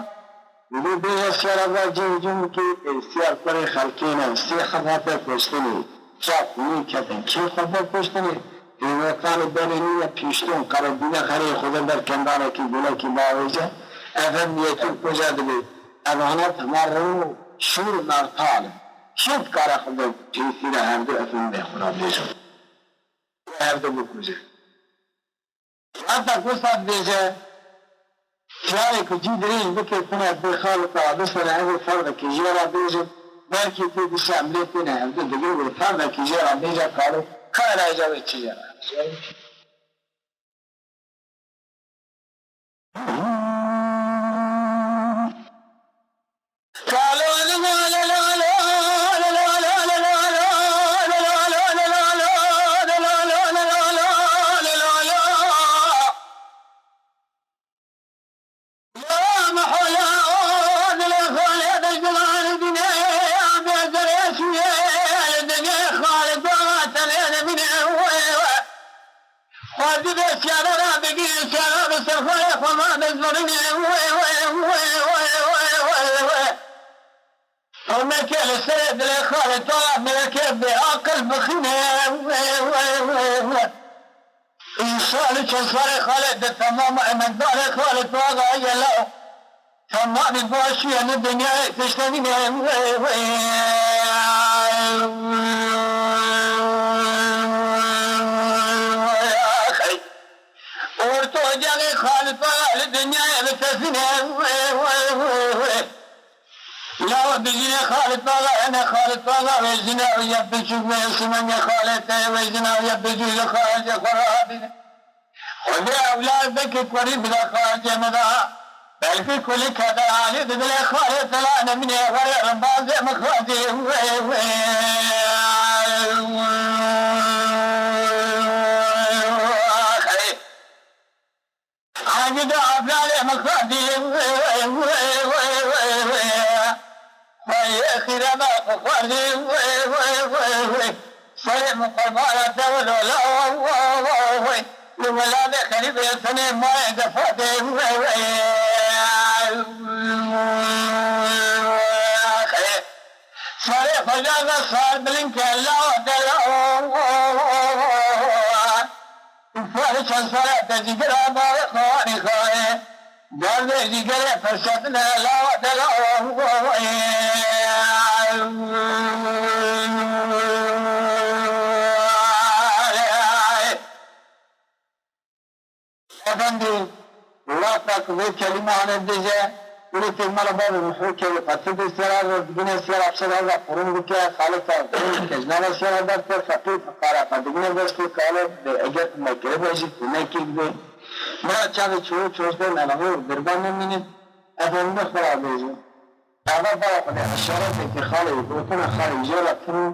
lê bêje siyara va cî hicûm bikî, ê siyar kurê xelkê ne, sê heb hate kuştinê, çav nî ketin kê xwe be kuştinê, ê wetanê berê nîne pîştûn, qerebîne xerê xwe de ber kendanekî gulekî bavêje, efendiyê Tirk kuja dibê, evana tema rin û şûr û mertal in. Kê dikare xwe be pêsîra hevdû efendiyê xwe ra bêje, hevdû bikuje. Heta ku sed bêje, siyarê ku cî dirêj bike tune bê xalita, bisere ev ê ferdekî jê re bêjin, belkî tê dişe em lê têne hevdu digir wê ferdekî jê re bêje kalo, ka êrayîja wê çi jê re. Xwedî bê siyara ra bigî, siyara bi ser xwe yê xwe ma bizmirinê. Wê, wê, wê. Ew meke li serê dilê xalê to, meke bê aqil bixîne. Wê, wê, wê, wê. Îsal û çend salê xalê di temam emedarê xalê to axa ye law. Temamî baş ye li dinyayê tişte nîne. Wê, wê. Axey. Orto cexê xalê to li dinyayê bitefîne. Wê, wê, wê, wê. Lawa bijîne Xalid Paxa, hene Xalid Paxa wê jina wî ye biçûk wê simenge xalê te wê jina wî ye biçûk li xalê xwe re hatîne. Xwedê ewladekî kurî bide xalê me de. Belkî kulî keder alî di dilê xalê te la nemîne were rimbazê min xwedî wê wê. Axê. Hacî de afralê min xwedî. Xweyê xîrema xwe xwedî. Serê min qurbana te wilo la. Li welatê xerîbê tenê mayê defatê. Serê xwe jana sar bilind ke la dela. Û parê çend sala te jîgera bavê xwarî xayê. Derdê jîgerê persetine lawa dela. Efendî, wexta ku vê kelîme hane dije, Kulî tê mala bavê Mihû kevî, qetil dê siyara re digine siyara, pişt re qurûn dike, xalê xwe qurûn dike, ji nava siyara derdike, feqîr fiqara xwe digine destê kalê, bê eger tu me kiribe jî, tu nekî dibê. Mira çavê çûyî çûştê, me lehû dirba nemînin, efendî xwe ra bêjin. Ava bala xwe de eşaretekî xalê wî, gotina xalê wî jê re tune,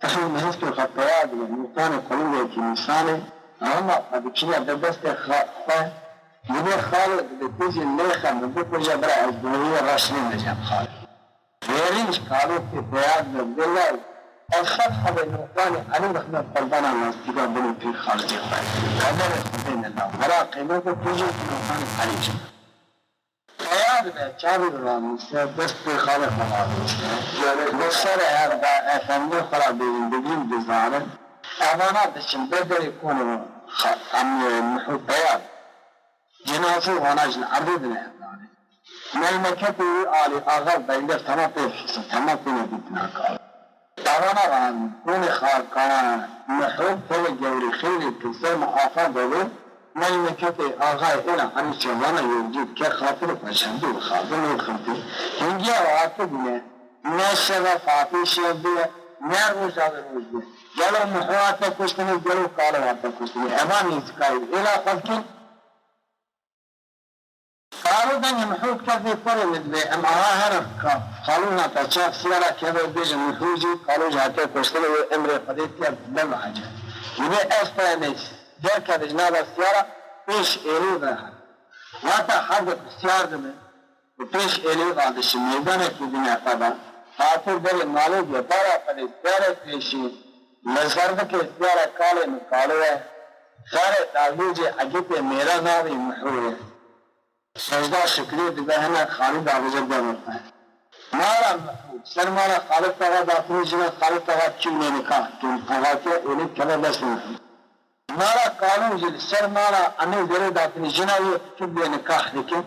tihû mihistê xwe peya dibe, nûqanê qulingekî nîsanê, hema xwe dikişîne ber destê xa-, xwe, dibê xalê, dibê tu jî lê xe min bikuje, bira ez bi wî re şinê me cem xalê. Zêrîn ji kalê tê peya dibe, dibê law, ez sed hebê nûqanê Elî dixime qurbana lastîka binê pîr xalidê xwe. Qederê Xwedê ne law, bira qîmetê tu jî nûqanê Elî jî. Peya dibe, çavê wî ranûse, dest pê xalê xwe ranûse. Bi serê hev de efendê xwe ra bêjin, digîn dizanin. Evana diçin ber derê konê xwe, em, Mihû peya dibe. Cenazê wana ji li erdê dine hev danê. Meymeketê wî alî, axa û beyler tema pê hisa, tema têne dîtina kar. Davana van konê xakana Mihû pere gewrî xeylê kilser mi afa dewê, meymeketê axayê êna Elî Çevana yolcî dike, xatirê xwe şevdî û xatirê xirtî. Hingiya û hate bûne, ne şeva Fatî şevdî ye, ne roja wê roj bû. Gelo Mihû hate kuştinê, gelo Kalo hate kuştinê. Eva nêzîkayî êla xwe dikin. Kalo dengê Mihû dike vê kurê min dibê, em aha herin ka Kalo hate çav siyara keve bêjin Mihû jî, Kalo jî hate kuştinê wê emrê Xwedê tiya bim ecel. Dibê ez te em ê derkeve ji nava siyara pêş êlî ve. Wata hezir siyar dibe. Û pêş êlî radişin meydanekî dine xwe de, hatê berê malê dê, bara xwedê siyarek pêşî, li zervikê siyara kalê min Kalo ye, xerê dawiyê cê egitê mêra navê Mihû ye. Secda şiklê dibe hene xalî davêje devê xwe. Mala Mihû, ser mala Xalid Axa datinê jina Xalid Axa çû lê nikah dikin, qehatiya êlê dikeve destê Mihû. Mala Kalûn jî li ser mala Emê Zerê datinê jina wî ye, tu lê nikah dikin.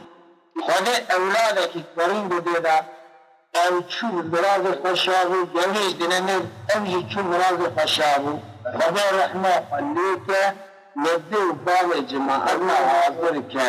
Xwedê ewladekî kurîn didê de, ew çû li mirazê xwe şa bû, gewrê jî dine nêr, ew jî çû mirazê xwe şa bû. Xwedê rehma xwe lê ke, li dê û bavê cemaeta hazir ke.